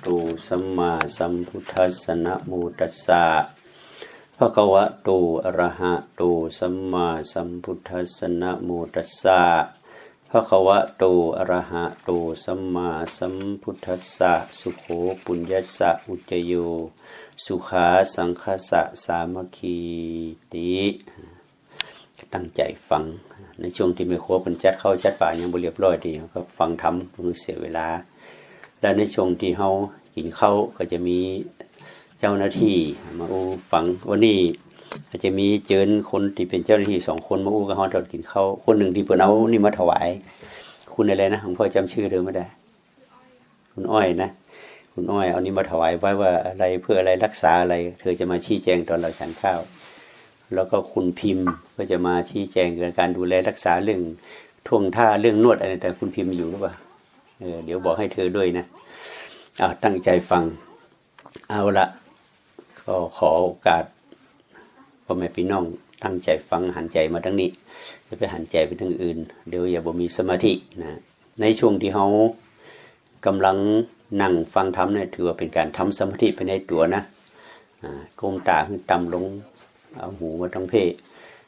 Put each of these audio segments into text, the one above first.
ໂຕ ສຳມາສຳພຸດທັດສະ ນະໂມຕັດສະ ພະຄະວະໂຕ ອະຣະຫະໂຕ ສຳມາສຳພຸດທັດສະ ນະໂມຕັດສະ ພະຄະວະໂຕ ອະຣະຫະໂຕ ສຳມາສຳພຸດທັດສະ ສຸໂຂ ປຸນຍັດສະ ອຸດຈະໂຍ ສຸຂາ ສັງຄັດສະ ສາມັກຄີຕິ. ຕັ້ງໃຈຟັງ. ໃນຊ່ວງທີ່ແມ່ຄົວເພິ່ນຈັດເຂົ້າຈັດປາຍັງບໍ່ລຽບຮ້ອຍດີ ເຮົາກໍຟັງທຳ ບໍ່ເສຍເວລາ. ແລະ ໃນຊ່ວງທີ່ເຮົາກິນເຂົ້າກໍຈະມີເຈົ້າໜ້າທີ່ມາໂອ້ຟັງ. ວັນນີ້ອາດຈະມີເຈີນຄົນທີ່ເປັນເຈົ້າໜ້າທີ່ສອງຄົນມາໂອ້ກັບເຮົາຕອນກິນເຂົ້າ. ຄົນໜຶ່ງທີ່ເພິ່ນເອົານີ້ມາຖວາຍ ຄຸນອະໄລນະ ຫຼວງພໍ່ຈຳຊື່ເດີບໍ່ໄດ້. ຄຸນອ້ອຍນະ ຄຸນອ້ອຍເອົານີ້ມາຖວາຍໄວ້ວ່າອະໄລ ເພື່ອອະໄລ ລັກສາອະໄລ ເທີຈະມາຊີ້ແຈງຕອນເຮົາສັນຂ້າວ. ແລ້ວກໍຄຸນພິມກໍຈະມາຊີ້ແຈງເລື່ອງການດູແລຮັກສາ ເລື່ອງທ່ວງທ່າ ເລື່ອງນວດ ອັນນີ້ ແຕ່ຄຸນພິມຢູ່ຫຼືວ່າ? ເອີ ດຽວບອກໃຫ້ເທີດ້ວຍນະ. ເອົາ ຕັ້ງໃຈຟັງ. ເອົາລະ ກໍຂໍໂອກາດ ພໍ່ແມ່ພີ່ນ້ອງຕັ້ງໃຈຟັງ ຫັນໃຈມາທາງນີ້ ຢ່າໄປຫັນໃຈໄປທາງອື່ນ ດຽວຢ່າບໍ່ມີສະມາທິນະ. ໃນຊ່ວງທີ່ເຮົາກຳລັງນັ່ງຟັງທຳນີ້ ຖືວ່າເປັນການທຳສະມາທິໄປໃນຕົວນະ. ອາ ກົ້ມຕາໃຫ້ຕ່ຳລົງ ເອົາຫູມາທາງເພ.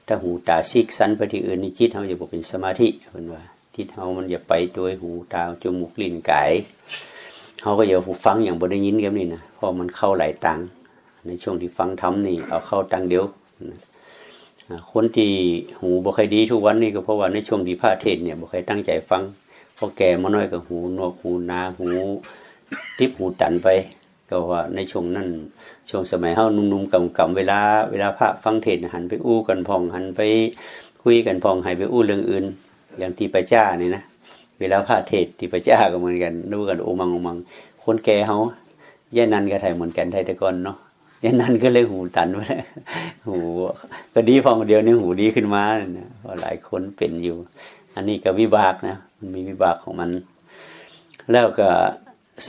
ຖ້າຫູຕາຊີກສັນໄປທີ່ອື່ນນີ້ ຈິດເຮົາຈະບໍ່ເປັນສະມາທິ ເພິ່ນວ່າ. ຈິດເຮົາມັນຈະໄປໂດຍຫູ ຕາ ຈະມູກ ລີ້ນ ກາຍ. ເຮົາກໍຢ່າຟັງຫຍັງບໍ່ໄດ້ຍິນກັບນີ້ນະ ເພາະມັນເຂົ້າຫຼາຍຕາງ. ໃນຊ່ວງທີ່ຟັງທຳນີ້ ເອົາເຂົ້າຕາງດຽວນະ. ອາ ຄົນທີ່ຫູບໍ່ຄ່ອຍດີທຸກວັນນີ້ ກໍເພາະວ່າໃນຊ່ວງທີ່ພະເທດນີ້ບໍ່ຄ່ອຍຕັ້ງໃຈຟັງ. ພໍແກ່ມາໜ້ອຍກໍຫູໜວກ ຫູໜາ ຫູຕິບ ຫູຕັນໄປ. ກໍວ່າໃນຊ່ວງນັ້ນ ຊ່ວງສະໄໝເຮົາໜຸ່ມໆ ກຳໆ ເວລາ ເວລາພະຟັງເທດ ຫັນໄປອູ້ກັນພ້ອມ ຫັນໄປຄຸຍກັນພ້ອມ ໃຫ້ໄປອູ້ເລື່ອງອື່ນ. ຢ່າງຕີປະຈານີ້ນະ ເວລາພະເທດ ຕີປະຈາກໍເໝືອນກັນ ດູກັນໂອມັງໂອມັງ. ຄົນແກ່ເຮົາ ຍາຍນັນກໍໄທເໝືອນກັນ ໄທແຕ່ກ່ອນເນາະ. ຍາຍນັນກໍເລີຍຫູຕັນ ຫູກໍດີ ພໍດຽວນີ້ຫູດີຂຶ້ນມານະ ເພາະຫຼາຍຄົນເປັນຢູ່. ອັນນີ້ກໍວິບາກນະ ມັນມີວິບາກຂອງມັນ. ແລ້ວກໍ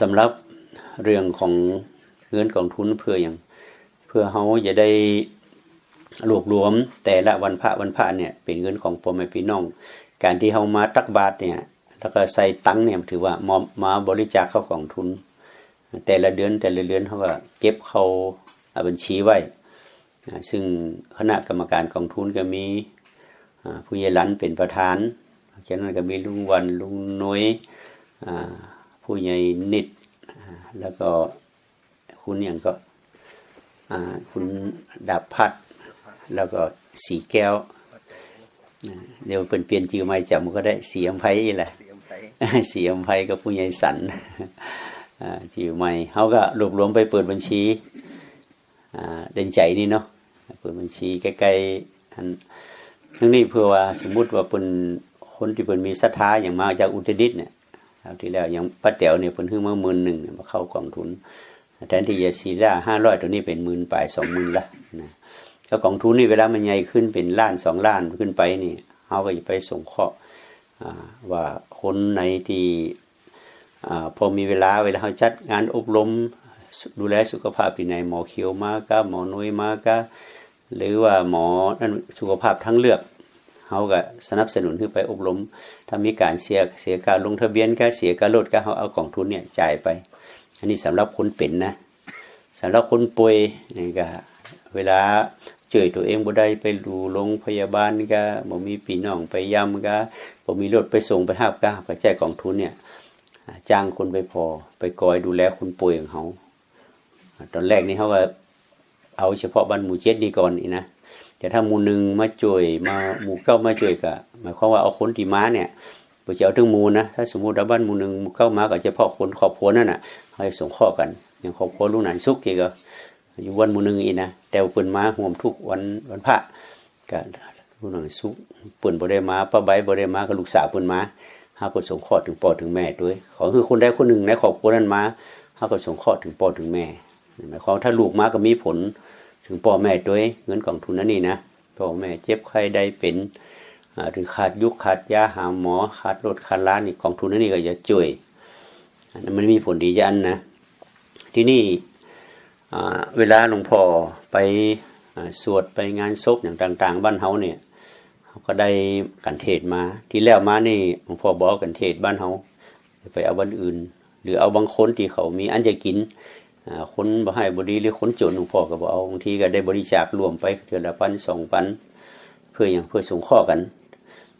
ສຳລັບເລື່ອງຂອງເງິນກອງທຶນ ເພື່ອຫຍັງ? ເພື່ອເຮົາຈະໄດ້ລວບລວມແຕ່ລະວັນພະ ວັນພະນີ້ເປັນເງິນຂອງພໍ່ແມ່ພີ່ນ້ອງ. ການທີ່ເຮົາມາຕັກບາດນີ້ ແລ້ວກໍໃສ່ຕັງນີ້ ຖືວ່າມາ ມາບໍລິຈາກເຂົ້າກອງທຶນ. ແຕ່ລະເດືອນ ແຕ່ລະເດືອນເຮົາກໍເກັບເຂົ້າ ອາ ບັນຊີໄວ້. ອາ ຊຶ່ງຄະນະກຳມະການກອງທຶນກໍມີ ອາ ຜູ້ໃຫຍ່ລັນເປັນປະທານ, ຈາກນັ້ນກໍມີລຸງວັນ, ລຸງໜົຍ, ອາ ຜູ້ໃຫຍ່ນິດ, ອາ ແລ້ວກໍຄຸນຫຍັງກໍ ອາ ຄຸນດາບພັດ ແລ້ວກໍສີແກ້ວ. ອາ ດຽວເພິ່ນປ່ຽນຊື່ໃໝ່ຈຳກໍໄດ້ ສີອຳໄພນີ້ແຫຼະ ສີອຳໄພ ສີອຳໄພກັບຜູ້ໃຫຍ່ສັນ ອາ ຊື່ໃໝ່. ເຮົາກໍລວບລວມໄປເປີດບັນຊີ ອາ ເດືອນໃຈນີ້ເນາະ ເປີດບັນຊີໃກ້ໆ ອັນ ທັງນີ້ເພື່ອວ່າສົມມຸດວ່າເພິ່ນ ຄົນທີ່ເພິ່ນມີສັດທາຫຍັງມາຈາກອຸດຕະດິດເນຍ ຄາວທີ່ແລ້ວຫຍັງ ປ້າແຕ໋ວນີ້ເພິ່ນຊື້ມາໝື່ນໜຶ່ງເນຍ ມາເຂົ້າກອງທຶນ ແທນທີ່ຈະສີ່ລ້ານຫ້າຮ້ອຍ ໂຕນີ້ເປັນໝື່ນປາຍ ສອງໝື່ນລະນະ. ແລ້ວກອງທຶນນີ້ເວລາມັນໃຫຍ່ຂຶ້ນເປັນລ້ານ ສອງລ້ານຂຶ້ນໄປນີ້ ເຮົາກໍຈະໄປສົງເຄາະ ອາ ວ່າຄົນໃດທີ່ ອາ ພໍມີເວລາ ເວລາເຮົາຈັດງານອົບຮົມດູແລສຸຂະພາບທີ່ໃນ ໝໍຂຽວມາກະ ໝໍໜົຍມາກະ ຫຼືວ່າໝໍນັ້ນ ສຸຂະພາບທາງເລືອກ ເຮົາກະສະໜັບສະໜູນໃຫ້ໄປອົບຮົມ. ຖ້າມີການເສຍ ເສຍຄ່າລົງທະບຽນກະ ເສຍຄ່າລົດກະ ເຮົາເອົາກອງທຶນເນຍຈ່າຍໄປ. ອັນນີ້ສຳລັບຄົນເປັນນະ. ສຳລັບຄົນປ່ວຍນີ້ກະ ເວລາຊ່ວຍຕົວເອງບໍ່ໄດ້ ໄປຢູ່ໂຮງພະຍາບານກະ ບໍ່ມີພີ່ນ້ອງໄປຢາມກະ ບໍ່ມີລົດໄປສົ່ງໄປຮັບກະ ເຮົາກະໃຊ້ກອງທຶນເນຍ ຈ້າງຄົນໄປພໍ ໄປຄອຍດູແລຄົນປ່ວຍຂອງເຮົາ. ອາ ຕອນແລກນີ້ເຮົາກໍເອົາສະເພາະບ້ານໝູ່ເຈັດນີ້ກ່ອນນີ້ນະ. ແຕ່ຖ້າໝູ່ໜຶ່ງມາຊ່ວຍ ມາ ໝູ່ເກົ້າມາຊ່ວຍ ກໍໝາຍຄວາມວ່າເອົາຄົນທີ່ມາເນຍ ບໍ່ຈະເອົາທັງໝູ່ນະ. ຖ້າສົມມຸດວ່າບ້ານໝູ່ໜຶ່ງ ໝູ່ເກົ້າມາ ກໍສະເພາະຄົນຄອບຄົວນັ້ນນະ ເຮົາຈະສົງເຄາະກັນ. ຢ່າງຄອບຄົວລຸງໜານສຸກນີ້ກໍຢູ່ບ້ານໝູ່ໜຶ່ງອີກນະ ແຕ່ວ່າເພິ່ນມາຮ່ວມທຸກວັນ ວັນພະ ກະ ຜູ້ໜຶ່ງສຸກ ເພິ່ນບໍ່ໄດ້ມາ ປ້າໃບບໍ່ໄດ້ມາ ກໍລູກສາວເພິ່ນມາ ເຮົາກໍສົງເຄາະເຖິງພໍ່ເຖິງແມ່ໂດຍ ຂໍໃຫ້ຄົນໃດຄົນໜຶ່ງໃນຄອບຄົວນັ້ນມາ ເຮົາກໍສົງເຄາະເຖິງພໍ່ເຖິງແມ່. ໝາຍຄວາມວ່າຖ້າລູກມາກໍມີຜົນເຖິງພໍ່ແມ່ໂດຍ ເງິນກອງທຶນອັນນີ້ນະ. ພໍ່ແມ່ເຈັບໄຂ້ໄດ້ເປັນ ອາ ຫຼືຂາດຢູກຂາດຢາຫາໝໍ ຂາດລົດຂາດລານີ້ ກອງທຶນອັນນີ້ກໍຈະຊ່ວຍ ອັນນັ້ນມັນມີຜົນດີຢ່າງນະ. ທີນີ້ ອາ ເວລາຫຼວງພໍ່ໄປ ອາ ສວດໄປງານສົບຫຍັງຕ່າງໆ ບ້ານເຮົານີ້ ເຮົາກໍໄດ້ການເທດມາ. ທີ່ແລ້ວມານີ້ ຫຼວງພໍ່ບໍ່ເອົາການເທດບ້ານເຮົາ ໄປເອົາບ້ານອື່ນ. ຫຼືເອົາບາງຄົນທີ່ເຂົາມີອັນຈະກິນ ອາ ຄົນບໍ່ຮ້າຍບໍ່ດີ ຫຼືຄົນຈົນ ຫຼວງພໍ່ກໍບໍ່ເອົາ. ບາງທີກໍໄດ້ບໍລິຈາກລວມໄປເທື່ອລະພັນ ສອງພັນ ເພື່ອຫຍັງ? ເພື່ອສົງເຄາະກັນ.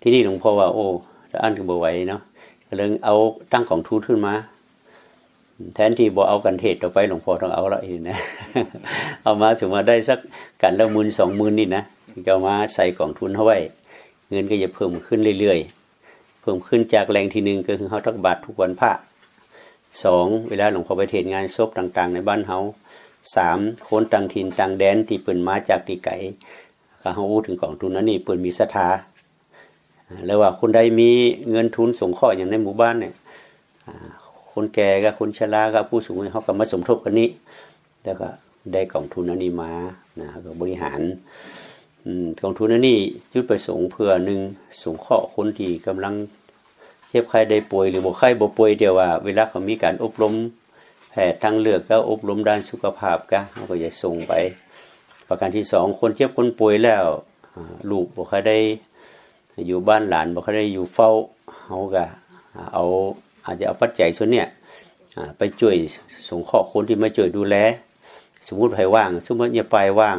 ທີນີ້ຫຼວງພໍ່ວ່າ ໂອ້ ອັນກໍບໍ່ໄຫວເນາະ ກໍເລີຍເອົາຕັ້ງກອງທຶນຂຶ້ນມາ ແທນທີ່ບໍ່ເອົາກັນເທດ ຕໍ່ໄປຫຼວງພໍ່ຕ້ອງເອົາລະ ເຫັນນະ ເອົາມາ ສົມມຸດວ່າໄດ້ສັກກັນລະໝື່ນ ສອງໝື່ນນີ້ນະ ກໍເອົາມາໃສ່ກອງທຶນເຮົາໄວ້ ເງິນກໍຈະເພີ່ມຂຶ້ນເລື້ອຍໆ ເພີ່ມຂຶ້ນຈາກແຫຼ່ງທີໜຶ່ງ ກໍຄືເຮົາຕັກບາດທຸກວັນພະ, ສອງ ເວລາຫຼວງພໍ່ໄປເທດງານສົບຕ່າງໆໃນບ້ານເຮົາ, ສາມ ຄົນຕ່າງຖິ່ນຕ່າງແດນທີ່ເພິ່ນມາຈາກທີ່ໄກ ກໍເຮົາຮູ້ເຖິງກອງທຶນອັນນີ້ ເພິ່ນມີສັດທາ ຫຼືວ່າຄົນໃດມີເງິນທຶນສົງເຄາະຫຍັງໃນໝູ່ບ້ານນີ້ ອາ ຄົນແກ່ກັບຄົນຊະລາກັບຜູ້ສູງອາຍຸ ເຮົາກໍມາສົມທົບກັນນີ້ ແລ້ວກໍໄດ້ກອງທຶນອັນນີ້ມານະ ເຮົາກໍບໍລິຫານ ອືມ ກອງທຶນອັນນີ້ຈຸດປະສົງເພື່ອ ໜຶ່ງ ສົງເຄາະຄົນທີ່ກຳລັງເຈັບໄຂ້ໄດ້ປ່ວຍ ຫຼືບໍ່ໄຂ້ບໍ່ປ່ວຍ ແຕ່ວ່າເວລາເຂົາມີການອົບຮົມແພດທາງເລືອກ ກໍອົບຮົມດ້ານສຸຂະພາບ ກໍເຮົາກໍຈະສົ່ງໄປ. ປະການທີສອງ ຄົນເຈັບຄົນປ່ວຍແລ້ວ ອາ ລູກບໍ່ຄ່ອຍໄດ້ ຢູ່ບ້ານ ຫຼານບໍ່ຄ່ອຍໄດ້ຢູ່ເຝົ້າ ເຮົາກໍເອົາ ອາດຈະເອົາປັດໄຈສ່ວນເນີ້ຍ ອາ ໄປຊ່ວຍສົງເຄາະຄົນທີ່ມາຊ່ວຍດູແລ. ສົມມຸດໃຜວ່າງ ສົມມຸດຍາຍປາຍວ່າງ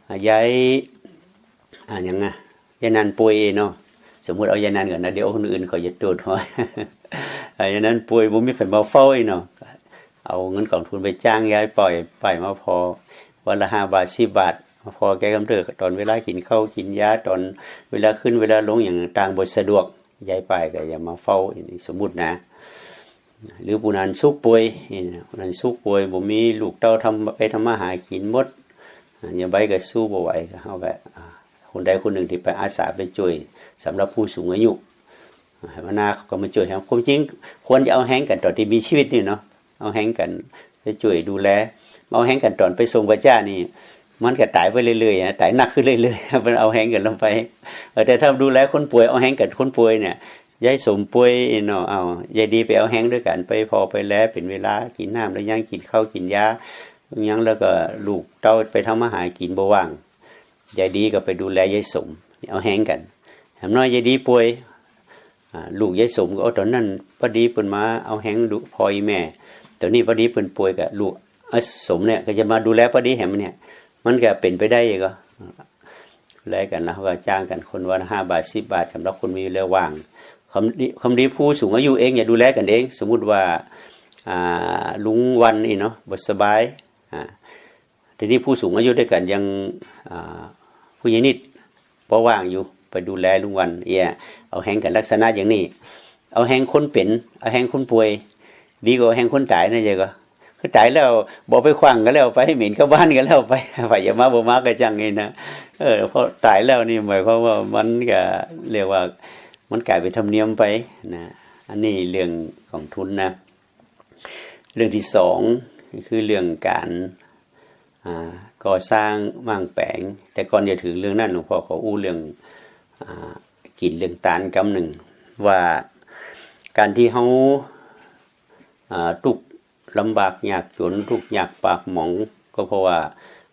ອາ ຍາຍ ອາ ຫຍັງນະ ຍາຍນັນປ່ວຍເນາະ ສົມມຸດເອົາຍາຍນັນກ່ອນນະ ດຽວຄົນອື່ນເຂົາຈະໂທດ ອາ ຍາຍນັນປ່ວຍ ບໍ່ມີໃຜມາເຝົ້າເນາະ ເອົາເງິນກອງທຶນໄປຈ້າງຍາຍປາຍ ປາຍມາພໍ ວັນລະຫ້າບາດ ສິບບາດ ມາພໍແກ່ກຳເຕີ ຕອນເວລາກິນເຂົ້າກິນຢາ ຕອນເວລາຂຶ້ນເວລາລົງຫຍັງຕ່າງໆ ບໍ່ສະດວກ ຍາຍປາຍກໍຢ່າມາເຝົ້າ ອັນນີ້ສົມມຸດນະ. ຫຼືຜູ້ນັ້ນສຸກປ່ວຍ ນີ້ນະ ຜູ້ນັ້ນສຸກປ່ວຍ ບໍ່ມີລູກເຕົ້າທຳ ໄປທຳມາຫາກິນໝົດ ຍາຍໃບກໍສູ້ບໍ່ໄຫວ ເຮົາກໍ ອາ ຄົນໃດຄົນໜຶ່ງທີ່ໄປອາສາໄປຊ່ວຍ ສຳລັບຜູ້ສູງອາຍຸ ອາ ເວລາເຂົາກໍມາຊ່ວຍເຮົາ. ຄວາມຈິງຄວນຈະເອົາແຮງກັນຕອນທີ່ມີຊີວິດນີ້ເນາະ ເອົາແຮງກັນໄປຊ່ວຍດູແລ ເອົາແຮງກັນຕອນໄປສົ່ງປະຈ້ານີ້ ມັນກໍຕາຍໄປເລື້ອຍໆນະ ຕາຍໜັກຂຶ້ນເລື້ອຍໆ ເພິ່ນເອົາແຮງກັນລົງໄປ. ເອີ ແຕ່ຖ້າດູແລຄົນປ່ວຍ ເອົາແຮງກັນຄົນປ່ວຍນີ້ ຍາຍສົມປ່ວຍເນາະ ເອົາ ຍາຍດີໄປເອົາແຮງດ້ວຍກັນ ໄປພໍໄປແລ ເປັນເວລາ ກິນນ້ຳແລ້ວຍັງ ກິນເຂົ້າກິນຢາຍັງ ແລ້ວກໍລູກເຕົ້າໄປທຳມາຫາກິນບໍ່ວ່າງ ຍາຍດີກໍໄປດູແລຍາຍສົມ ເອົາແຮງກັນ. ຫາກໜ້ອຍຍາຍດີປ່ວຍ ອາ ລູກຍາຍສົມກໍ ໂອ້ ຕອນນັ້ນປ້າດີເພິ່ນມາເອົາແຮງດູພໍ່ອີ່ແມ່ ຕອນນີ້ປ້າດີເພິ່ນປ່ວຍ ກໍລູກ ອາ ສົມນີ້ກໍຈະມາດູແລປ້າດີແຮມນີ້ ມັນກໍເປັນໄປໄດ້ກໍ ແລກັນ ແລ້ວເຮົາກໍຈ້າງກັນຄົນວັນລະຫ້າບາດ ສິບບາດ ສຳລັບຄົນມີແລວວ່າງ. ຄວາມດີ ຄວາມດີຜູ້ສູງອາຍຸເອງຢ່າດູແລກັນເອງ ສົມມຸດວ່າ ອາ ລຸງວັນນີ້ເນາະ ບໍ່ສະບາຍ ອາ ທີນີ້ຜູ້ສູງອາຍຸດ້ວຍກັນ ຢ່າງ ອາ ຜູ້ໃຫຍ່ນິດບໍ່ວ່າງຢູ່ ໄປດູແລລຸງວັນ ເອີຍ ເອົາແຮງກັນລັກສະນະຢ່າງນີ້ ເອົາແຮງຄົນເປັນ ເອົາແຮງຄົນປ່ວຍ ດີກວ່າເອົາແຮງຄົນຕາຍນະ ເຈົ້າກໍ ຄືຕາຍແລ້ວບໍ່ໄປຂວ້າງກໍແລ້ວໄປ ໃຫ້ເໝັນກັບບ້ານກໍແລ້ວໄປ ໃຜຈະມາບໍ່ມາກໍຊ່າງນີ້ນະ. ເອີ ເພາະຕາຍແລ້ວນີ້ໝາຍຄວາມວ່າມັນກໍຮຽກວ່າ ມັນກາຍເປັນທຳນຽມໄປນະ. ອັນນີ້ເລື່ອງກອງທຶນນະ. ເລື່ອງທີສອງ ກໍຄືເລື່ອງການ ອາ ກໍ່ສ້າງມ້າງແປງ. ແຕ່ກ່ອນຈະເຖິງເລື່ອງນັ້ນ ຫຼວງພໍ່ຂໍອູ້ເລື່ອງ ອາ ກິນເລື່ອງທານກຳໜຶ່ງ ວ່າການທີ່ເຮົາ ອາ ທຸກລຳບາກຍາກຈົນ ທຸກຍາກປາກໝອງ ກໍເພາະວ່າ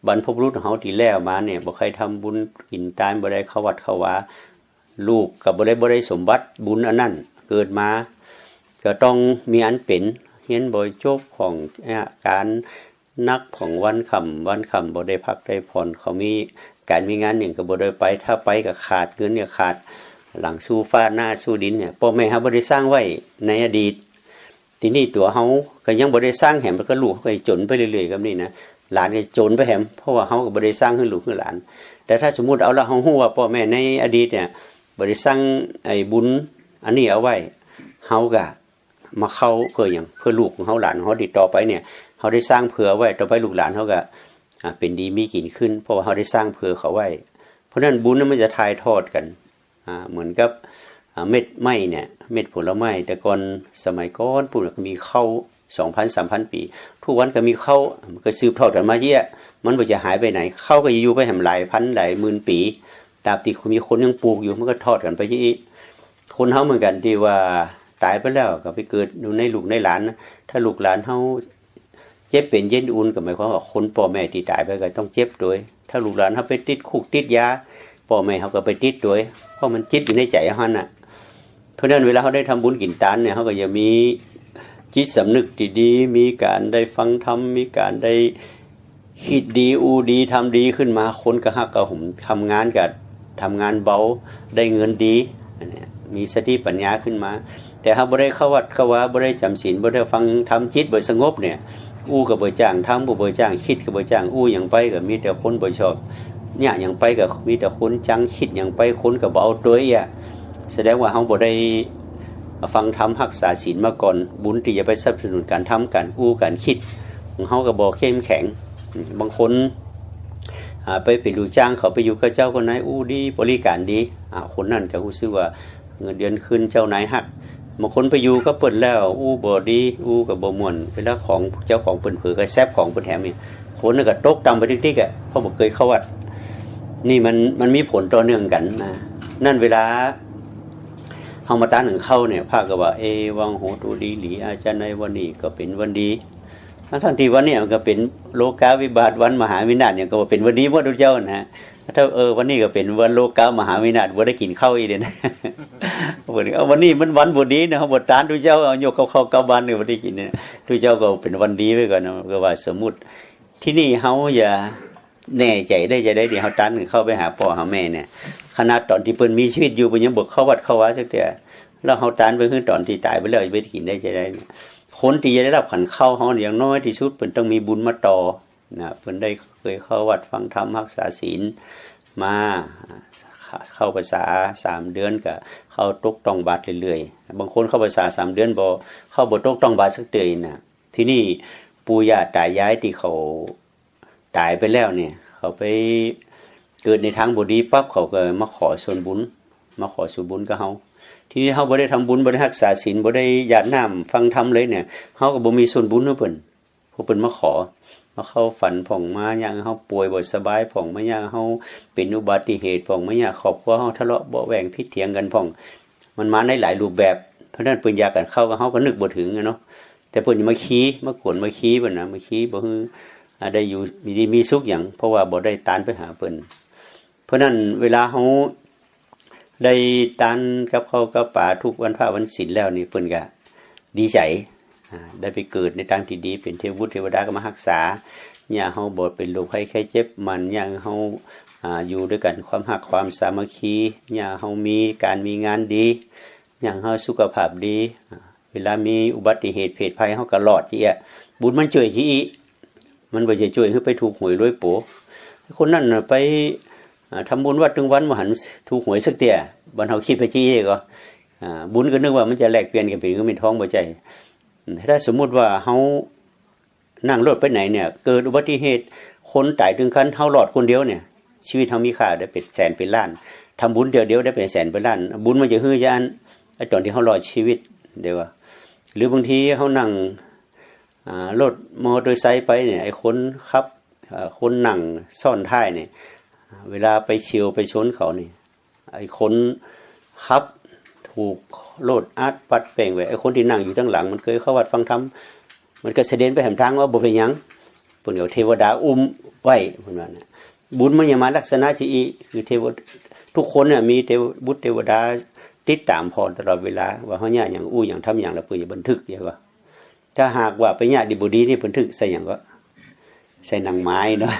ບັນພະບຸລຸດເຮົາທີ່ແລ້ວມານີ້ ບໍ່ໃຄ່ທຳບຸນກິນທານ ບໍ່ໄດ້ເຂົ້າວັດເຂົ້າວາ ລູກກໍບໍ່ໄດ້ ບໍ່ໄດ້ສົມບັດບຸນອັນນັ້ນ ເກີດມາກໍຕ້ອງມີອັນເປັນ ຮຽນບໍ່ຈົບ ຂ້ອງການໜັກ ຂອງວັນຄ່ຳ ວັນຄ່ຳບໍ່ໄດ້ພັກໄດ້ຜ່ອນ ເຂົາມີການມີງານຫຍັງກໍບໍ່ໄດ້ໄປ ຖ້າໄປກໍຂາດ ເງິນກໍຂາດ ຫຼັງສູ້ຟ້າໜ້າສູ້ດິນນີ້ ພໍ່ແມ່ເຮົາບໍ່ໄດ້ສ້າງໄວ້ໃນອະດີດ. ທີນີ້ຕົວເຮົາກໍຍັງບໍ່ໄດ້ສ້າງແຮມ ແລ້ວກໍລູກເຮົາກໍຈົນໄປເລື້ອຍໆ ກັບນີ້ນະ ຫຼານກໍຈົນໄປແຮມ ເພາະວ່າເຮົາກໍບໍ່ໄດ້ສ້າງໃຫ້ລູກໃຫ້ຫຼານ. ແຕ່ຖ້າສົມມຸດເອົາລະ ເຮົາຮູ້ວ່າພໍ່ແມ່ໃນອະດີດນີ້ບໍ່ໄດ້ສ້າງໄອ້ບຸນອັນນີ້ເອົາໄວ້ ເຮົາກໍມາເຂົ້າເພື່ອຫຍັງ? ເພື່ອລູກຂອງເຮົາ ຫຼານຂອງເຮົາທີ່ຕໍ່ໄປນີ້ ເຮົາໄດ້ສ້າງເຜື່ອໄວ້ ຕໍ່ໄປລູກຫຼານເຮົາກໍ ອາ ເປັນດີມີກິນຂຶ້ນ ເພາະວ່າເຮົາໄດ້ສ້າງເຜື່ອເຂົາໄວ້. ເພາະນັ້ນບຸນມັນຈະຖ່າຍທອດກັນ ອາ ເໝືອນກັບ ອາ ເມັດໄມ້ນີ້ ເມັດຜົນລະໄມ້ ແຕ່ກ່ອນ ສະໄໝກ່ອນພຸ້ນກໍມີເຂົ້າ ສອງພັນ ສາມພັນປີ ທຸກວັນກໍມີເຂົ້າ ມັນກໍສືບທອດກັນມາເຍອະ ມັນບໍ່ຈະຫາຍໄປໃນ ເຂົ້າກໍຈະຢູ່ໄປແຮມຫຼາຍພັນຫຼາຍໝື່ນປີ ຕາບທີ່ມີຄົນຍັງປູກຢູ່ ມັນກໍທອດກັນໄປເຍອະ. ຄົນເຮົາເໝືອນກັນ ທີ່ວ່າຕາຍໄປແລ້ວກໍໄປເກີດຢູ່ໃນລູກໃນຫຼານ ຖ້າລູກຫຼານເຮົາ ເຈັບເປັນເຢັນອຸ່ນ ກໍໝາຍຄວາມວ່າຄົນພໍ່ແມ່ທີ່ຕາຍໄປກໍຕ້ອງເຈັບໂດຍ ຖ້າລູກຫຼານເຮົາໄປຕິດຄຸກຕິດຢາ ພໍ່ແມ່ເຮົາກໍໄປຕິດໂດຍ ເພາະມັນຈິດຢູ່ໃນໃຈເຮົາຫັ້ນນະ. ເພາະນັ້ນເວລາເຮົາໄດ້ທຳບຸນກິນທານນີ້ ເຮົາກໍຢ່າມີ ຈິດສຳນຶກທີ່ດີ, ມີການໄດ້ຟັງທຳ, ມີການໄດ້ຄິດດີ, ອູ້ດີ, ທຳດີຂຶ້ນມາ, ຄົນກໍຮັກກໍຫົມ, ທຳງານກໍທຳງານເບົາ, ໄດ້ເງິນດີ, ອັນເນີ້ຍ ມີສະຕິປັນຍາຂຶ້ນມາ. ແຕ່ເຮົາບໍ່ໄດ້ເຂົ້າວັດເຂົ້າວາ, ບໍ່ໄດ້ຈຳສິນ, ບໍ່ໄດ້ຟັງທຳ, ຈິດບໍ່ສະຫງົບເນີ້ຍ, ອູ້ກໍບໍ່ຈ້າງ, ທຳກໍບໍ່ຈ້າງ, ຄິດກໍບໍ່ຈ້າງ, ອູ້ຫຍັງໄປກໍມີແຕ່ຄົນບໍ່ຊອບ, ຍະຫຍັງໄປກໍມີແຕ່ຄົນຈັງ, ຄິດຫຍັງໄປຄົນກໍບໍ່ເອົາຕົວເອຍ. ສະແດງວ່າເຮົາບໍ່ໄດ້ຟັງທຳ, ຮັກສາສິນມາກ່ອນ, ບຸນທີ່ຈະໄປສະໜັບສະໜູນການທຳ, ການອູ້, ການຄິດຂອງເຮົາກໍບໍ່ເຂັ້ມແຂງ. ບາງຄົນ ອາ ໄປເປັນລູກຈ້າງເຂົາ, ໄປຢູ່ກັບເຈົ້າກັບນາຍ, ອູ້ດີ, ບໍລິການດີ, ອາ ຄົນນັ້ນກໍຮູ້ສຶກວ່າເງິນເດືອນຂຶ້ນ, ເຈົ້ານາຍຮັກ. ບາງຄົນໄປຢູ່ກັບເພິ່ນແລ້ວ, ອູ້ບໍ່ດີ, ອູ້ກໍບໍ່ມ່ວນ, ເວລາຂອງເຈົ້າຂອງເພິ່ນເຜີກໍແຊັບຂອງເພິ່ນແຖມນີ້, ຄົນນັ້ນກໍຕົກຕ່ຳໄປຕິກໆ ອະ, ເພາະບໍ່ເຄີຍເຂົ້າວັດ. ນີ້ມັນ, ມັນມີຜົນຕໍ່ເນື່ອງກັນນະ. ນັ້ນເວລາເຮົາມາຕ້ານໜຶ່ງເຂົ້ານີ້, ພະກໍວ່າ ເອວັງໂຫຕຸ ລີລີອາຈາໄນ, ວັນນີ້ກໍເປັນວັນດີ. ທັງໆທີ່ວັນນີ້ມັນກໍເປັນໂລກາວິບາດ, ວັນມະຫາວິນາດ, ຫຍັງກໍວ່າເປັນວັນດີໝົດທຸກເຈົ້ານະ. ຖ້າ ເອີ ວັນນີ້ກໍເປັນວັນໂລກາມະຫາວິນາດ, ບໍ່ໄດ້ກິນເຂົ້າອີກເດ້ນະ. ເພິ່ນ ເອົາ ວັນນີ້ມັນວັນບໍ່ດີນະ, ເຮົາບໍ່ຕ້ານທຸກເຈົ້າ, ເອົາ ຍົກເຂົ້າເຂົ້າກັບບ້ານນີ້, ບໍ່ໄດ້ກິນນະ. ທຸກເຈົ້າກໍເປັນວັນດີໄວ້ກ່ອນນະ, ກໍວ່າສົມມຸດ. ທີນີ້ເຮົາຢ່າແນ່ໃຈໄດ້ຈັ່ງໃດ ທີ່ເຮົາຕ້ານເຂົ້າໄປຫາພໍ່ຫາແມ່ນີ້. ຂະໜາດຕອນທີ່ເພິ່ນມີຊີວິດຢູ່, ເພິ່ນຍັງບໍ່ເຂົ້າວັດເຂົ້າວາຈັກເທື່ອ, ແລ້ວເຮົາຕ້ານໄປຄືຕອນທີ່ຕາຍໄປແລ້ວ, ຈະໄປກິນໄດ້ຈັ່ງໃດນະ? ຄົນທີ່ຈະໄດ້ຮັບຂັນເຂົ້າເຮົານີ້, ຢ່າງນ້ອຍທີ່ສຸດເພິ່ນຕ້ອງມີບຸນມາຕໍ່ນະ. ເພິ່ນໄດ້ເຄີຍເຂົ້າວັດຟັງທຳ, ຮັກສາສິນມາ, ເຂົ້າພັນສາສາມເດືອນ ກໍເຂົ້າຕົກຕ້ອງບາດເລື້ອຍໆ. ບາງຄົນເຂົ້າພັນສາສາມເດືອນ ບໍ່, ເຂົ້າບໍ່ຕົກຕ້ອງບາດຈັກເທື່ອນະ. ທີນີ້ປູ່ຍ່າຕາຍາຍທີ່ເຂົາຕາຍໄປແລ້ວນີ້, ເຂົາໄປເກີດໃນທາງບໍ່ດີປັບ, ເຂົາກໍມາຂໍສ່ວນບຸນ, ມາຂໍສ່ວນບຸນກັບເຮົາ. ທີນີ້ເຮົາບໍ່ໄດ້ທຳບຸນ, ບໍ່ໄດ້ຮັກສາສິນ, ບໍ່ໄດ້ຢາດນ້ຳ, ຟັງທຳເລີຍນີ້, ເຮົາກໍບໍ່ມີສ່ວນບຸນໃຫ້ເພິ່ນ. ພວກເພິ່ນມາຂໍ, ມາເຂົ້າຝັນພ້ອມ, ມາຍາມເຮົາປ່ວຍບໍ່ສະບາຍພ້ອມ, ມາຍາມເຮົາເປັນອຸບັດຕິເຫດພ້ອມ, ມາຍາມຄອບຄົວເຮົາທະເລາະເບາະແຫວ່ງຜິດຖຽງກັນພ້ອມ, ມັນມາໃນຫຼາຍຮູບແບບ. ເພາະນັ້ນເພິ່ນຢາກກັນເຂົ້າ, ເຮົາກໍນຶກບໍ່ເຖິງເນາະ. ແຕ່ເພິ່ນມາຄີ, ມາກວນມາຄີເພິ່ນນະ, ມາຄີບໍ່ ອາ ໄດ້ຢູ່ມີດີມີສຸກຫຍັງ, ເພາະວ່າບໍ່ໄດ້ຕານໄປຫາເພິ່ນ. ເພາະນັ້ນເວລາເຮົາໄດ້ຕານກັບເຂົ້າກັບປາທຸກວັນພະວັນສິນແລ້ວນີ້, ເພິ່ນກະດີໃຈ, ອາ ໄດ້ໄປເກີດໃນທາງທີ່ດີ, ເປັນເທວະບຸດເທວະດາກໍມາຮັກສາ, ຍາເຮົາບໍ່ເປັນໂລກໄພໄຂ້ເຈັບ, ມັນຍາເຮົາ ອາ ຢູ່ດ້ວຍກັນ, ຄວາມຮັກຄວາມສາມັກຄີ, ຍາເຮົາມີການມີງານດີ, ຍາເຮົາສຸຂະພາບດີ, ເວລາມີອຸບັດຕິເຫດເພດໄພ ເຮົາກໍລອດຈີ້. ບຸນມັນຊ່ວຍຈີ້, ມັນບໍ່ໃຊ່ຊ່ວຍໃຫ້ໄປຖືກຫວຍລວຍໂປ. ຄົນນັ້ນນະໄປ ອາ ທຳບຸນວັດທຸກວັນ, ບໍ່ຫັນຖືກຫວຍສັກເທື່ອ. ບາດເຮົາຄິດໄປຈີ້ກໍ ອາ ບຸນກໍນຶກວ່າມັນຈະແລກປ່ຽນກັນເປັນເງິນເປັນທອງ, ບໍ່ໃຊ່. ຖ້າສົມມຸດວ່າເຮົາ ນັ່ງລົດໄປໃນນີ້ ເກີດອຸບັດຕິເຫດ ຄົນຕາຍຕຶງຄັນ ເຮົາລອດຄົນດຽວນີ້ ຊີວິດເຮົາມີຄ່າໄດ້ເປັນແສນເປັນລ້ານ. ທຳບຸນເທື່ອດຽວໄດ້ເປັນແສນເປັນລ້ານ. ບຸນມັນຈະຮືຈະອັນ ໄອ້ຕອນທີ່ເຮົາລອດຊີວິດເດ້ວ່າ. ຫຼືບາງທີເຮົານັ່ງ ອາ ລົດມໍເຕີໄຊໄປນີ້ ໄອ້ຄົນຂັບ ອາ ຄົນນັ່ງຊ້ອນທ້າຍນີ້ ເວລາໄປສ່ຽວໄປຊົນເຂົານີ້ ໄອ້ຄົນຂັບຖືກລົດອັດປັດແປງໄວ້, ໄອ້ຄົນທີ່ນັ່ງຢູ່ທາງຫຼັງ ມັນເຄີຍເຂົ້າວັດຟັງທຳ, ມັນກໍສະເດັນໄປຫາມທາງວ່າບໍ່ເປັນຫຍັງ, ເພິ່ນກໍເທວະດາອຸ້ມໄວ້, ເພິ່ນວ່ານະ. ບຸນມັນຍັງມາລັກສະນະທີ່ອີກ ຄືເທວະ ທຸກຄົນນະມີເທວະ ບຸດເທວະດາຕິດຕາມພ້ອມຕະຫຼອດເວລາ ວ່າເຮົາຍາດຫຍັງ ອູ້ຫຍັງ ທຳຫຍັງ ແລ້ວເພິ່ນຈະບັນທຶກ ເຫັນບໍ່? ຖ້າຫາກວ່າໄປຍາດດີບໍ່ດີນີ້ ບັນທຶກໃສ່ຫຍັງກໍ ໃສ່ໜັງໝາເນາ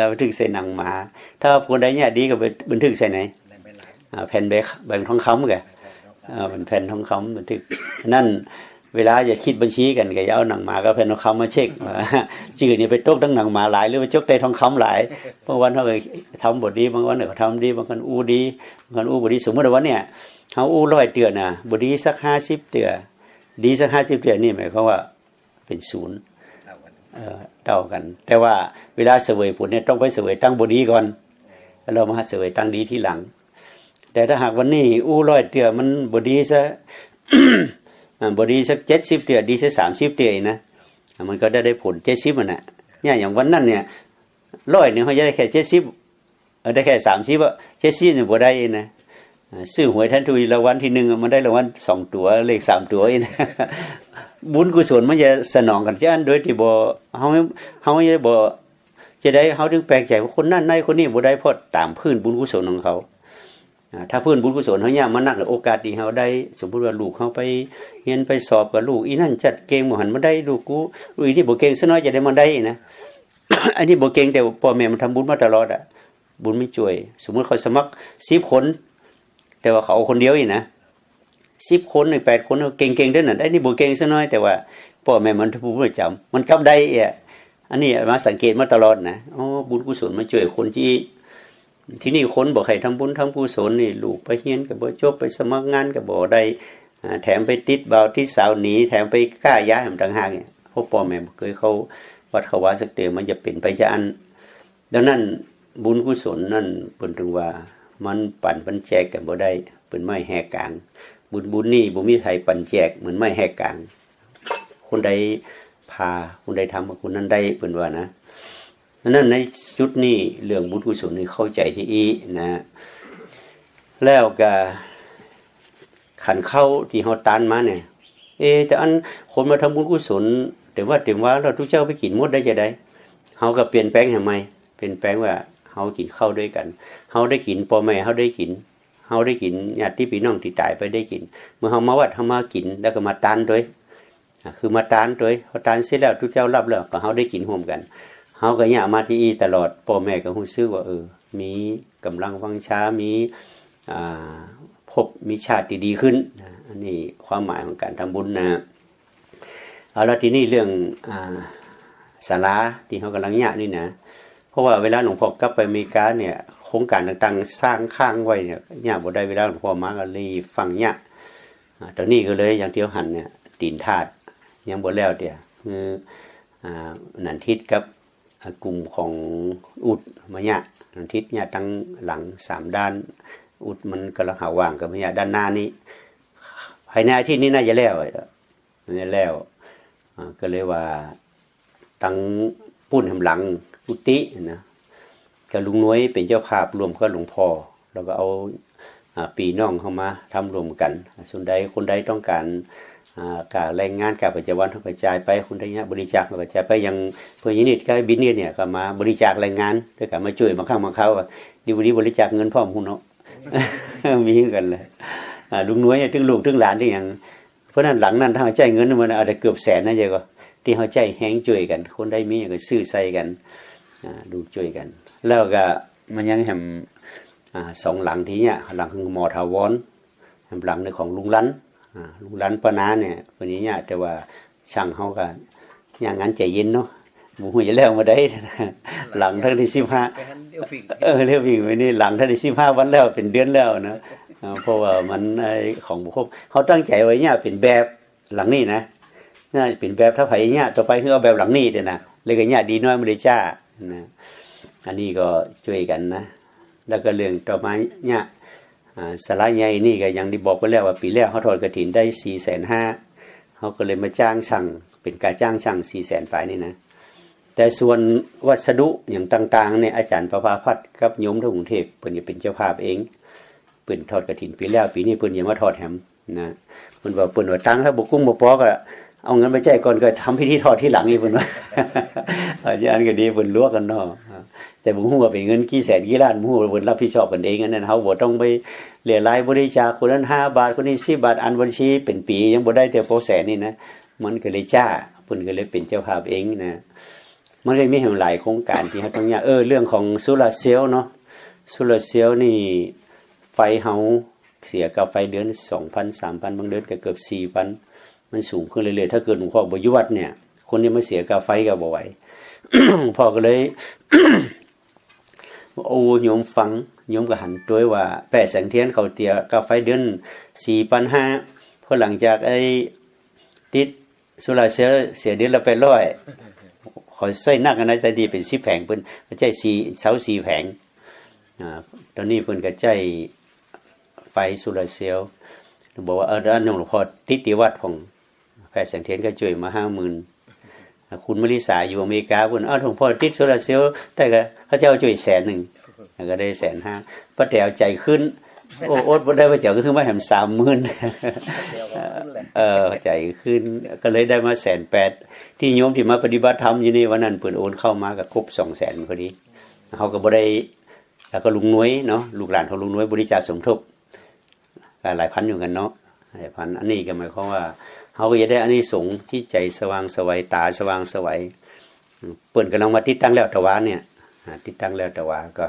ະ, ບັນທຶກໃສ່ໜັງໝາ. ຖ້າຜູ້ໃດຍາດດີກໍໄປບັນທຶກໃສ່ໃນ ອາ ແຜ່ນໃບ ແບງທອງຄຳກະ ເອີ ເປັນແຜ່ນທອງຄຳບັນທຶກ. ນັ້ນ ເວລາຈະຄິດບັນຊີກັນ ກໍຢ່າເອົາໜັງໝາກັບແຜ່ນທອງຄຳມາເຊັກ ວ່າ ຈື່ນີ້ໄປຕົກທັງໜັງໝາຫຼາຍ ຫຼືໄປຕົກແຕ່ທອງຄຳຫຼາຍ. ບາງວັນເຮົາກໍທຳບໍ່ດີ, ບາງວັນກໍທຳດີ, ບາງຄົນອູ້ດີ, ບາງຄົນອູ້ບໍ່ດີ. ສົມມຸດວ່າວັນເນີ້ຍ ເຮົາອູ້ຮ້ອຍເທື່ອນະ ບໍ່ດີສັກຫ້າສິບເທື່ອ, ດີສັກຫ້າສິບເທື່ອ ນີ້ໝາຍຄວາມວ່າເປັນສູນ ເອີ ເທົ່າກັນ. ແຕ່ວ່າເວລາສະເຫວີຍຜົນເນີ້ຍ ຕ້ອງໄປສະເຫວີຍຕັ້ງບໍ່ດີກ່ອນ ແລ້ວມາສະເຫວີຍຕັ້ງດີທີຫຼັງ. ແຕ່ຖ້າຫາກວັນນີ້ອູ້ຮ້ອຍເທື່ອ ມັນບໍ່ດີຊະ ອາ ບໍ່ດີສັກເຈັດສິບເທື່ອ ດີຊະສາມສິບເທື່ອນະ ມັນກໍໄດ້ ໄດ້ຜົນເຈັດສິບຫັ້ນນະ. ຍາດຫຍັງວັນນັ້ນເນີ້ຍ ຮ້ອຍນີ້ ເຮົາຢາກໄດ້ແຄ່ເຈັດສິບ ເອີ ໄດ້ແຄ່ສາມສິບອະ ເຈັດສິບນີ້ບໍ່ໄດ້ນະ. ອາ ຊື້ຫວຍທັນຖືກລາງວັນທີໜຶ່ງ ມັນໄດ້ລາງວັນສອງຕົວ ເລກສາມຕົວອີກນະ. ບຸນກຸສົນມັນຈະສະໜອງກັນຈັ່ງນັ້ນ ໂດຍທີ່ບໍ່ ເຮົາ ເຮົາຈະບໍ່ ຈະໄດ້ ເຮົາຈຶ່ງແປກໃຈວ່າຄົນນັ້ນໄດ້ ຄົນນີ້ບໍ່ໄດ້ ເພາະຕາມພື້ນບຸນກຸສົນຂອງເຂົາ. ອ່າ ຖ້າພື້ນບຸນກຸສົນເຮົາຍາກມານັກ ໂອກາດທີ່ເຮົາໄດ້ ສົມມຸດວ່າລູກເຮົາໄປຮຽນໄປສອບ ກໍລູກອີນັ້ນຈັດເກັ່ງ ບໍ່ຫັນມາໄດ້ ລູກກູ ລູກອີນີ້ບໍ່ເກັ່ງ ຊະນ້ອຍຈະໄດ້ມາໄດ້ນະ ອັນນີ້ບໍ່ເກັ່ງ ແຕ່ພໍ່ແມ່ມັນທຳບຸນມາຕະຫຼອດອະ ບຸນມັນຊ່ວຍ ສົມມຸດເຂົາສະໝັກສິບຄົນ ແຕ່ວ່າເຂົາເອົາຄົນດຽວນີ້ນະ ສິບຄົນ ແປດຄົນ ເກັ່ງໆເດ້ນັ້ນ ອັນນີ້ບໍ່ເກັ່ງຊະໜ້ອຍ ແຕ່ວ່າພໍ່ແມ່ມັນຜູ້ປະຈຳ ມັນກັບໄດ້ ອັນນີ້ມາສັງເກດມາຕະຫຼອດນະ ອໍ ບຸນກຸສົນມາຊ່ວຍຄົນທີ່ ທີນີ້ຄົນບໍ່ໃຄ່ທຳບຸນທຳກຸສົນນີ້ ລູກໄປຮຽນກໍບໍ່ຈົບ ໄປສະໝັກງານກໍບໍ່ໄດ້ ອ່າ ແຖມໄປຕິດບ່າວຕິດສາວໜີ ແຖມໄປຄ້າຢາໃຫ້ມັນຕ່າງຫາກ ເພາະພໍ່ແມ່ບໍ່ເຄີຍເຂົ້າວັດເຂົ້າວາຈັກເທື່ອ ມັນຈະເປັນໄປຈາກອັນ ດັ່ງນັ້ນ ບຸນກຸສົນນັ້ນ ເພິ່ນເຖິງວ່າມັນປັນ ມັນແຈກກັນບໍ່ໄດ້ ເປັນໄມ້ແຫກກາງ ບຸນ ບຸນນີ້ບໍ່ມີໃຜປັນແຈກ ເໝືອນໄມ້ແຫກກາງ ຄົນໃດພາ ຄົນໃດທຳ ຄົນນັ້ນໄດ້ ເພິ່ນວ່ານະ ອັນນັ້ນໃນຈຸດນີ້ ເລື່ອງບຸນກຸສົນນີ້ເຂົ້າໃຈທີ່ອີນະ ແລ້ວກະ ຂັນເຂົ້າທີ່ເຮົາຕານມານີ້ ເອ ແຕ່ອັນຄົນມາທຳບຸນກຸສົນເຕັມວັດເຕັມວາແລ້ວ ທຸກເຈົ້າໄປກິນໝົດໄດ້ຈັ່ງໃດ? ເຮົາກໍປ່ຽນແປງໃຫ້ໃໝ່ ປ່ຽນແປງວ່າເຮົາກິນເຂົ້າດ້ວຍກັນ ເຮົາໄດ້ກິນ ພໍ່ແມ່ເຮົາໄດ້ກິນ ເຮົາໄດ້ກິນ ຍາດຕິພີ່ນ້ອງທີ່ຕາຍໄປໄດ້ກິນ ເມື່ອເຮົາມາວັດເຮົາມາກິນ ແລ້ວກໍມາຕານໂດຍ ອ່າ ຄືມາຕານໂດຍ ເຮົາຕານເສັດແລ້ວ ທຸກເຈົ້າຮັບແລ້ວ ກໍເຮົາໄດ້ກິນຮ່ວມກັນ ເຮົາກໍຍາມາທີ່ອີຕະຫຼອດ ພໍ່ແມ່ກໍຮູ້ສຶກວ່າ ເອີ ມີກຳລັງວັງຊາ ມີ ອ່າ ພົບມີຊາດທີ່ດີຂຶ້ນ ອັນນີ້ຄວາມໝາຍຂອງການທຳບຸນນະ ເອົາລະ ທີນີ້ເລື່ອງ ອ່າ ສາລາທີ່ເຮົາກຳລັງຍະນີ້ນະ ເພາະວ່າເວລາຫຼວງພໍ່ກັບໄປອາເມລິການີ້ ໂຄງການຕ່າງໆສ້າງຄ້າງໄວ້ນີ້ຍະບໍ່ໄດ້ ເວລາຫຼວງພໍ່ມາກໍເລີຍຟັງຍະ ອ່າ ຕອນນີ້ກໍເລີຍຢ່າງທີ່ເຮົາຫັນນີ້ ຕີນທາດຍັງບໍ່ແລ້ວເດ ຄື ອ່າ ນັນທິດກັບ ອ່າ ກຸ່ມຂອງອຸດມາຍະ ນັນທິດຍະທັງຫຼັງສາມດ້ານ ອຸດມັນກຳລັງຫາຫວ່າງກັບມາຍະດ້ານໜ້ານີ້ ພາຍໃນອາທິດນີ້ໜ້າຈະແລ້ວ ແລ້ວ ອ່າ ກໍເລີຍວ່າ ທັງປຸ້ນແຮມຫຼັງກຸຕິນະ ກໍລຸງໜວຍເປັນເຈົ້າພາບຮ່ວມກັບຫຼວງພໍ່ ແລ້ວກໍເອົາ ອ່າ ພີ່ນ້ອງເຮົາມາທຳຮ່ວມກັນ ສ່ວນໃດຄົນໃດຕ້ອງການ ອ່າ ກາແຮງງານ ກາປະຈຳວັນ ເຮົາກໍຈ່າຍໄປ ຄົນໃດຍາກບໍລິຈາກ ເຮົາກໍຈ່າຍໄປ ຢ່າງເພື່ອນຍາດນິດກັບບິນນີ້ ກໍມາບໍລິຈາກແຮງງານ ແລ້ວກໍມາຊ່ວຍບາງຄັ້ງບາງຄາວ ດີບໍ່ດີບໍລິຈາກເງິນພ້ອມພຸ້ນເນາະ ມີຄືກັນແຫຼະ ອ່າ ລຸງໜວຍ ເຖິງລູກເຖິງຫຼານເຖິງຫຍັງ ເພາະນັ້ນຫຼັງນັ້ນ ຖ້າເຮົາໃຊ້ເງິນມັນອາດຈະເກືອບແສນນະ ເຈົ້າກໍ ທີ່ເຮົາໃຊ້ແຮງຊ່ວຍກັນ ຄົນໃດມີຫຍັງກໍຊື້ໃສ່ກັນ ອ່າ ດູຊ່ວຍກັນ ແລ້ວກໍມັນຍັງແຮມ ອ່າ ສອງຫຼັງທີ່ເນີ້ຍ ຫຼັງຂອງໝໍຖາວອນ ແຮມຫຼັງໜຶ່ງຂອງລຸງລັນ ອ່າ ລຸງລັນປານານີ້ ເພິ່ນນີ້ຍະ ແຕ່ວ່າຊ່າງເຮົາກໍຍາກງານໃຈເຢັນເນາະ ບໍ່ຮູ້ຈະແລ້ວມື້ໃດ ຫຼັງທັງທີສິບຫ້າ ໄປຫັ້ນລຽວວິ່ງ ເອີ ລຽວວິ່ງໄປນີ້ ຫຼັງທັງທີສິບຫ້າວັນແລ້ວ ເປັນເດືອນແລ້ວນະ ເອີ ເພາະວ່າມັນ ໄອ້ ຂອງບໍ່ຄົບ ເຮົາຕັ້ງໃຈໄວ້ຍະເປັນແບບຫຼັງນີ້ນະ ຍະເປັນແບບຖ້າໃຜຍະຕໍ່ໄປຄືເອົາແບບຫຼັງນີ້ເດ້ນະ ເລີຍກໍຍະດີນ້ອຍບໍ່ໄດ້ຈ້ານະ ອັນນີ້ກໍຊ່ວຍກັນນະ ແລ້ວກໍເລື່ອງຕໍ່ມາຍະ ອ່າ ສາລາໃຫຍ່ນີ້ກໍຢ່າງທີ່ບອກໄປແລ້ວວ່າ ປີແລ້ວເຮົາທອດກະຖິນໄດ້ສີ່ແສນຫ້າ ເຮົາກໍເລີຍມາຈ້າງຊ່າງ ເປັນກາຈ້າງຊ່າງສີ່ແສນປາຍນີ້ນະ ແຕ່ສ່ວນວັດສະດຸຫຍັງຕ່າງໆນີ້ ອາຈານປະພາພັດກັບໂຍມທາງກຸງເທບ ເພິ່ນຈະເປັນເຈົ້າພາບເອງ ເພິ່ນທອດກະຖິນປີແລ້ວ ປີນີ້ເພິ່ນຈະມາທອດແຮມນະ ເພິ່ນວ່າ ເພິ່ນວ່າຕັງຖ້າບໍ່ກຸ້ມບໍ່ພໍກໍເອົາເງິນໄປໃຊ້ກ່ອນ ກໍທຳພິທີທອດທີຫຼັງອີກ ເພິ່ນວ່າ ອາຈານກໍດີ ເພິ່ນລວກກັນເນາະ ແຕ່ບໍ່ຮູ້ວ່າເປັນເງິນກີ່ແສນກີ່ລ້ານ ບໍ່ຮູ້ວ່າເພິ່ນຮັບຜິດຊອບກັນເອງ ອັນນັ້ນເຮົາບໍ່ຕ້ອງໄປເລລາຍບໍລິຈາກ ຄົນນັ້ນຫ້າບາດ ຄົນນີ້ສິບບາດ ອັນບັນຊີເປັນປີຍັງບໍ່ໄດ້ແຕ່ ສອງແສນ ນີ້ນະ ມັນກໍເລີຍຈ້າ ເພິ່ນກໍເລີຍເປັນເຈົ້າພາບເອງນະ ມັນເລີຍມີແຮງຫຼາຍໂຄງການທີ່ເຮົາຕ້ອງຍາກ ເອີ ເລື່ອງຂອງໂຊລາເຊວເນາະ ໂຊລາເຊວນີ້ ໄຟເຮົາເສຍຄ່າໄຟເດືອນສອງພັນ ສາມພັນ ບາງເດືອນກໍເກືອບສີ່ພັນ ມັນສູງຂຶ້ນເລື້ອຍໆ ຖ້າເກີດຫຼວງພໍ່ບໍ່ຢູ່ວັດນີ້ ຄົນທີ່ມາເສຍຄ່າໄຟກໍບໍ່ໄຫວ ພໍ່ກໍເລີຍ ໂອ້ ໂຍມຟັງ ໂຍມກໍຫັນໂຕຍວ່າ ແປະແສງທຽນເຂົາເສຍຄ່າໄຟເດືອນສີ່ພັນຫ້າ ພໍຫຼັງຈາກໄອ້ຕິດໂຊລາເຊວເສຍເດືອນລະແປດຮ້ອຍ ຂ້ອຍໃຊ້ໜັກນະ ແຕ່ນີ້ເປັນສິບແຜງ ເພິ່ນໃຊ້ຊາວສີ່ແຜງ ອ່າ ຕອນນີ້ເພິ່ນກໍໃຊ້ໄຟໂຊລາເຊວ ບອກວ່າ ເອີ ອັນໜຶ່ງ ຫຼວງພໍ່ຕິດທີ່ວັດຂອງ ແພດແສງທຽນກໍຊ່ວຍມາຫ້າໝື່ນ ອ່າ ຄຸນມະລິສາຢູ່ອາເມລິກາພຸ້ນ ເອົາ ຫຼວງພໍ່ຕິດໂຊລາເຊວໄດ້ກໍ ເຂົາເຈົ້າຊ່ວຍແສນໜຶ່ງ ແລ້ວກໍໄດ້ແສນຫ້າ ປ້າແຕວໃຈຂຶ້ນ ໂອ້ ອົດບໍ່ໄດ້ ປ້າແຕວກໍຄືມາແຖມສາມໝື່ນ ເອີ ໃຈຂຶ້ນ ກໍເລີຍໄດ້ມາແສນແປດ ທີ່ໂຍມທີ່ມາປະຕິບັດທຳຢູ່ນີ້ ວັນນັ້ນເພິ່ນໂອນເຂົ້າມາກໍຄົບສອງແສນພໍດີ ເຮົາກໍບໍ່ໄດ້ ແລ້ວກໍລຸງໜວຍເນາະ ລູກຫຼານຂອງລຸງໜວຍບໍລິຈາກສົມທົບ ກໍຫຼາຍພັນຢູ່ກັນເນາະ ຫຼາຍພັນ. ອັນນີ້ກໍໝາຍຄວາມວ່າ ເຮົາກໍຈະໄດ້ອານິສົງ ຈິດໃຈສະຫວ່າງໄສວ ຕາສະຫວ່າງໄສ. ເພິ່ນກຳລັງມາຕິດຕັ້ງແລ້ວ ຕະວານີ້ ອາ ຕິດຕັ້ງແລ້ວ ຕະວາກໍ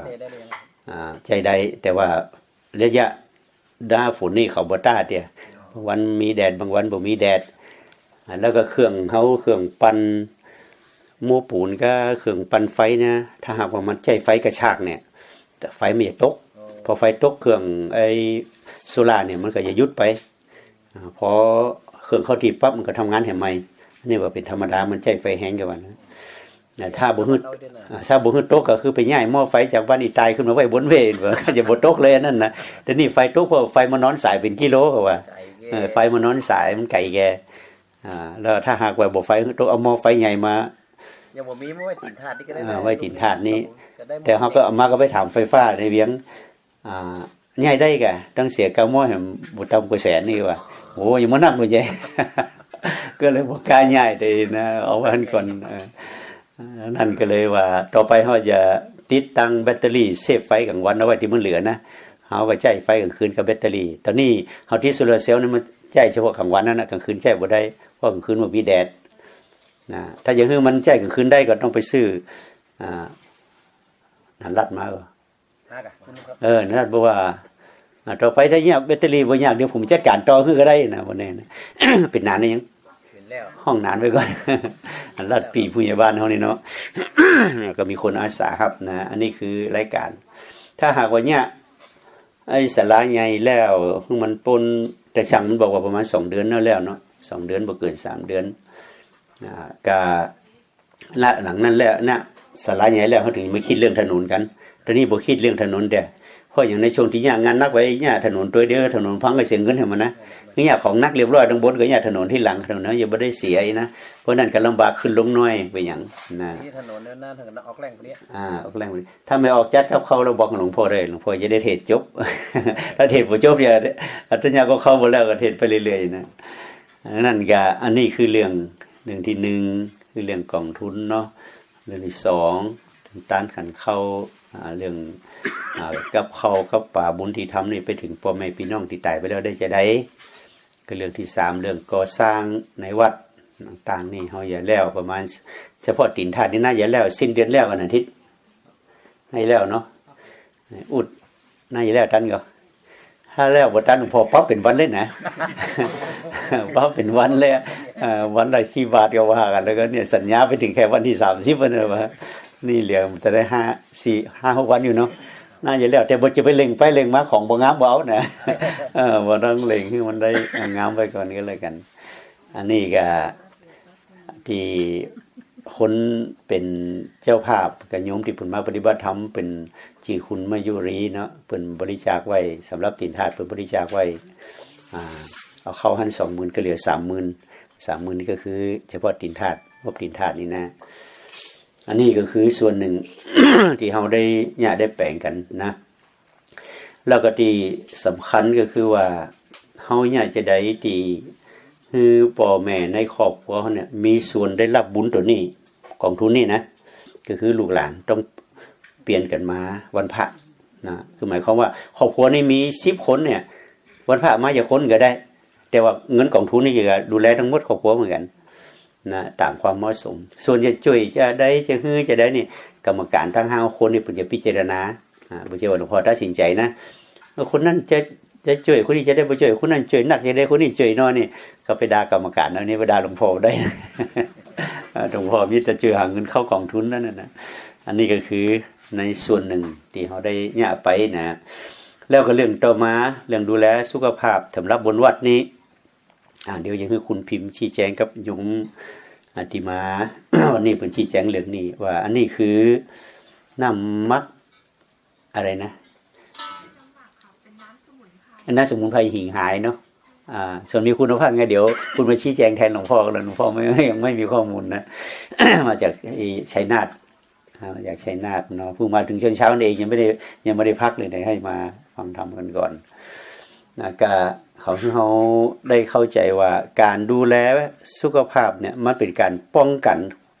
ອາ ໃຊ້ໄດ້ ແຕ່ວ່າໄລຍະໜ້າຝົນນີ້ເຂົາບໍ່ຕ້າເດ ບາງວັນມີແດດ ບາງວັນບໍ່ມີແດດ. ອາ ແລ້ວກໍເຄື່ອງເຮົາ ເຄື່ອງປັ່ນໂມ້ປູນ ກັບເຄື່ອງປັ່ນໄຟນະ ຖ້າຫາກວ່າມັນໃຊ້ໄຟກະຊາກນີ້ ໄຟມັນຈະຕົກ. ພໍໄຟຕົກ ເຄື່ອງໄອ້ໂຊລານີ້ມັນກໍຈະຢຸດໄປ. ອາ ພໍເຄື່ອງເຂົ້າທີ່ປັບ ມັນກໍທຳງານໃຫ້ໃໝ່. ອັນນີ້ວ່າເປັນທຳມະດາ ມັນໃຊ້ໄຟແຮງ ຄືວ່ານະ. ອາ ຖ້າບໍ່ໃຫ້ ອາ ຖ້າບໍ່ໃຫ້ຕົກ ກໍຄືໄປຍ້າຍໝໍ້ໄຟຈາກບ້ານອີຕາຍຂຶ້ນມາໄວ້ບົນເວ ມັນກໍຈະບໍ່ຕົກເລີຍ ອັນນັ້ນນະ. ແຕ່ນີ້ໄຟຕົກ ເພາະໄຟມານອນສາຍເປັນກິໂລ ເຂົາວ່າ. ເອີ ໄຟມານອນສາຍ ມັນໄກແກ່. ອາ ແລ້ວຖ້າຫາກວ່າບໍ່ໄຟຕົກ ເອົາໝໍ້ໄຟໃຫຍ່ມາ ຍັງບໍ່ມີ ມາໄວ້ຕີນທາດນີ້ກໍໄດ້ ເອີ ໄວ້ຕີນທາດນີ້. ກໍໄດ້ ແຕ່ເຮົາກໍເອົາມາ ກໍໄປຖາມໄຟຟ້າໃນວຽງ ອາ ຍ້າຍໄດ້ກະຕ້ອງເສຍຄ່າໝໍ້ໃຫ້ບໍ່ຕ່ຳກວ່າແສນນີ້ວ່າ. ໂອ້ ຍັງບໍ່ນັບບໍ່ໃຫຍ່ ກໍເລີຍບໍ່ກ້າຍ້າຍເລີຍນະ ເອົາໄວ້ຫັ້ນກ່ອນ. ເອີ ນັ້ນກໍເລີຍວ່າ ຕໍ່ໄປເຮົາຈະຕິດຕັ້ງແບັດເຕີຣີເຊຟໄຟກາງວັນເອົາໄວ້ທີ່ມັນເຫຼືອນະ ເຮົາກໍໃຊ້ໄຟກາງຄືນກັບແບັດເຕີຣີ. ຕອນນີ້ເຮົາຕິດໂຊລາເຊວນີ້ ມັນໃຊ້ສະເພາະກາງວັນນັ້ນນະ ກາງຄືນໃຊ້ບໍ່ໄດ້ ເພາະກາງຄືນບໍ່ມີແດດນະ. ຖ້າຢາກໃຫ້ມັນໃຊ້ກາງຄືນໄດ້ ກໍຕ້ອງໄປຊື້ ອາ ນັ້ນລັດມາ. ເອີ ນັ້ນລັດບອກວ່າ ອາ ຕໍ່ໄປຖ້າຍາກແບັດເຕີຣີບໍ່ຍາກ ດຽວຜົມຈັດການຕໍ່ໃຫ້ກໍໄດ້ນະ ບໍ່ແນ່ນະ. ເປັນນານໄດ້ຫຍັງ ເປັນແລ້ວ ຫ້ອງນານໄວ້ກ່ອນ. ອັນລັດປີຜູ້ໃຫຍ່ບ້ານເຮົານີ້ເນາະ ກໍມີຄົນອາສາຮັບນະ. ອັນນີ້ຄືລາຍການ ຖ້າຫາກວ່າຍາກ ໄອ້ສາລາໃຫຍ່ແລ້ວ ມັນປົນ ແຕ່ຊ່າງມັນບອກວ່າປະມານສອງເດືອນແລ້ວເນາະ ສອງເດືອນ ບໍ່ເກີນສາມເດືອນ. ອາ ກະ ລະ ຫຼັງນັ້ນແລ້ວນະ ສາລາໃຫຍ່ແລ້ວ ເຮົາເຖິງມາຄິດເລື່ອງຖະໜົນກັນ. ຕອນນີ້ບໍ່ຄິດເລື່ອງຖະໜົນແດ່ ເພາະຫຍັງ? ໃນຊ່ວງທີ່ຍາກງານໜັກໄວ້ ຍາກຖະໜົນຕົວດຽວ ຖະໜົນພັງກໍເສຍເງິນໃຫ້ມັນນະ. ຍາກຂອງໜັກລຽບຮ້ອຍ ທາງບົນກໍຍາກຖະໜົນທີຫຼັງ ຖະໜົນເຮົາຍັງບໍ່ໄດ້ເສຍອີກນະ. ເພາະນັ້ນກໍລຳບາກຂຶ້ນລົງໜ້ອຍໄປຫຍັງນະ. ນີ້ຖະໜົນເດີນໜ້າ ທາງອອກແຫຼງພຸ້ນເດ. ອາ ອອກແຫຼງ ຖ້າແມ່ນອອກຈັດກັບເຂົາແລ້ວ ບອກໃຫ້ຫຼວງພໍ່ເດີ ຫຼວງພໍ່ຈະໄດ້ເທດຈົບ. ຖ້າເທດບໍ່ຈົບ ອາດຈະຍາກກວ່າເຂົາບໍ່ແລ້ວ ກໍເທດໄປເລື້ອຍໆນະ. ອັນນັ້ນກະ ອັນນີ້ຄືເລື່ອງ ເລື່ອງທີໜຶ່ງ ຄືເລື່ອງກອງທຶນເນາະ. ເລື່ອງທີສອງ ທາງດ້ານການເຂົ້າ ອາ ເລື່ອງ ອາ ກັບເຂົ້າກັບປາ ບຸນທີ່ທຳນີ້ ໄປເຖິງພໍ່ແມ່ພີ່ນ້ອງທີ່ຕາຍໄປແລ້ວໄດ້ຈະໃດ. ກໍເລື່ອງທີສາມ ເລື່ອງກໍ່ສ້າງໃນວັດຕ່າງໆນີ້ ເຮົາຢາກແລ້ວປະມານ ສ- ສະເພາະຕີນທາດນີ້ນະ ຢາກແລ້ວ ສິ້ນເດືອນແລ້ວ ວັນອາທິດ ໃຫ້ແລ້ວເນາະ. ອຸດ ໜ້າຈະແລ້ວທັນກໍ ຖ້າແລ້ວບໍ່ທັນ ພໍ່ປັບເປັນວັນເລີຍນະ. ປັບເປັນວັນເລີຍ ເອີ ວັນລະສີ່ບາດກໍວ່າກັນ. ແລ້ວກໍນີ້ສັນຍາໄປເຖິງແຄ່ວັນທີສາມສິບ ວ່ານີ້ເຫຼືອແຕ່ໄດ້ຫ້າ ສີ່ ຫ້າ ຫົກວັນຢູ່ເນາະ. ໜ້າຈະແລ້ວ ແຕ່ບໍ່ຈະໄປເລັ່ງໄປເລັ່ງມາ ຂອງບໍ່ງາມບໍ່ເອົານະ. ເອີ ບໍ່ຕ້ອງເລັ່ງ ໃຫ້ມັນໄດ້ງາມໄວ້ກ່ອນກໍແລ້ວກັນ. ອັນນີ້ກໍ ທີ່ຄົນເປັນເຈົ້າພາບກັບໂຍມທີ່ເພິ່ນມາປະຕິບັດທຳ ເປັນເຈົ້າຄຸນມາຍຸຣີເນາະ ເພິ່ນບໍລິຈາກໄວ້ ສຳລັບຕີນທາດເພິ່ນບໍລິຈາກໄວ້ ອາ ເອົາເຂົ້າຫັ້ນສອງໝື່ນ ກໍເຫຼືອສາມໝື່ນ ສາມໝື່ນນີ້ກໍຄືສະເພາະຕີນທາດ ງົບຕີນທາດນີ້ນະ. ອັນນີ້ກໍຄືສ່ວນໜຶ່ງ ທີ່ເຮົາໄດ້ຍະໄດ້ແປງກັນນະ. ແລ້ວກໍທີ່ສຳຄັນກໍຄືວ່າ ເຮົາຢາກຈະໄດ້ທີ່ ຄືພໍ່ແມ່ໃນຄອບຄົວເຮົານີ້ມີສ່ວນໄດ້ຮັບບຸນໂຕນີ້ ກອງທຶນນີ້ນະ ກໍຄືລູກຫຼານຕ້ອງປ່ຽນກັນມາວັນພະນະ. ຄືໝາຍຄວາມວ່າ ຄອບຄົວນີ້ມີສິບຄົນນີ້ ວັນພະມາຈັກຄົນກໍໄດ້ ແຕ່ວ່າເງິນກອງທຶນນີ້ຈະດູແລທັງໝົດຄອບຄົວເໝືອນກັນນະ ຕາມຄວາມເໝາະສົມ. ສ່ວນຈະຈ່ອຍຈະໃດຈະຮືຈະໃດນີ້ ກຳມະການທັງຫ້າຄົນນີ້ເພິ່ນຈະພິຈາລະນາ ອາ ບໍ່ໃຊ່ວ່າຫຼວງພໍ່ຕັດສິນໃຈນະ ເອີ ຄົນນັ້ນຈະ ຈະຈ່ອຍ ຄົນນີ້ຈະໄດ້ບໍ່ຈ່ອຍ ຄົນນັ້ນຈ່ອຍໜັກຈະໄດ້ ຄົນນີ້ຈ່ອຍໜ້ອຍນີ້ ກໍໄປດ່າກຳມະການເນາະ ນີ້ໄປດ່າຫຼວງພໍ່ບໍ່ໄດ້. ອາ ຫຼວງພໍ່ມີແຕ່ຈ່ອຍຫາເງິນເຂົ້າກອງທຶນນັ້ນນະ. ອັນນີ້ກໍຄືໃນສ່ວນໜຶ່ງທີ່ເຮົາໄດ້ຍະໄປນະ. ແລ້ວກໍເລື່ອງຕໍ່ມາ ເລື່ອງດູແລສຸຂະພາບສຳລັບບົນວັດນີ້ ອາ ດຽວຈະໃຫ້ຄຸນພິມຊີ້ແຈງກັບໂຍມ ອາ ທີ່ມາ ວັນນີ້ເພິ່ນຊີ້ແຈງເລື່ອງນີ້ວ່າ ອັນນີ້ຄືນ້ຳໝັກ ອະໄລນະ ນ້ຳສະໝຸນໄພຫິງຫາຍເນາະ. ອາ ສ່ວນມີຄຸນນະພາບໄງ ດຽວຄຸນມາຊີ້ແຈງແທນຫຼວງພໍ່ ແລ້ວ ຫຼວງພໍ່ ຍັງ ຍັງບໍ່ມີຂໍ້ມູນນະ ມາຈາກໄຊນາດ ອາ ມາຈາກໄຊນາດເນາະ. ເພິ່ງມາເຖິງເຊົ້າໆນີ້ເອງ ຍັງບໍ່ໄດ້ ຍັງບໍ່ໄດ້ພັກເລີຍ ໃຫ້ມາຟັງທຳກັນກ່ອນນະ. ກະເຂົາ ເຮົາໄດ້ເຂົ້າໃຈວ່າ ການດູແລສຸຂະພາບນີ້ ມັນເປັນການປ້ອງກັນ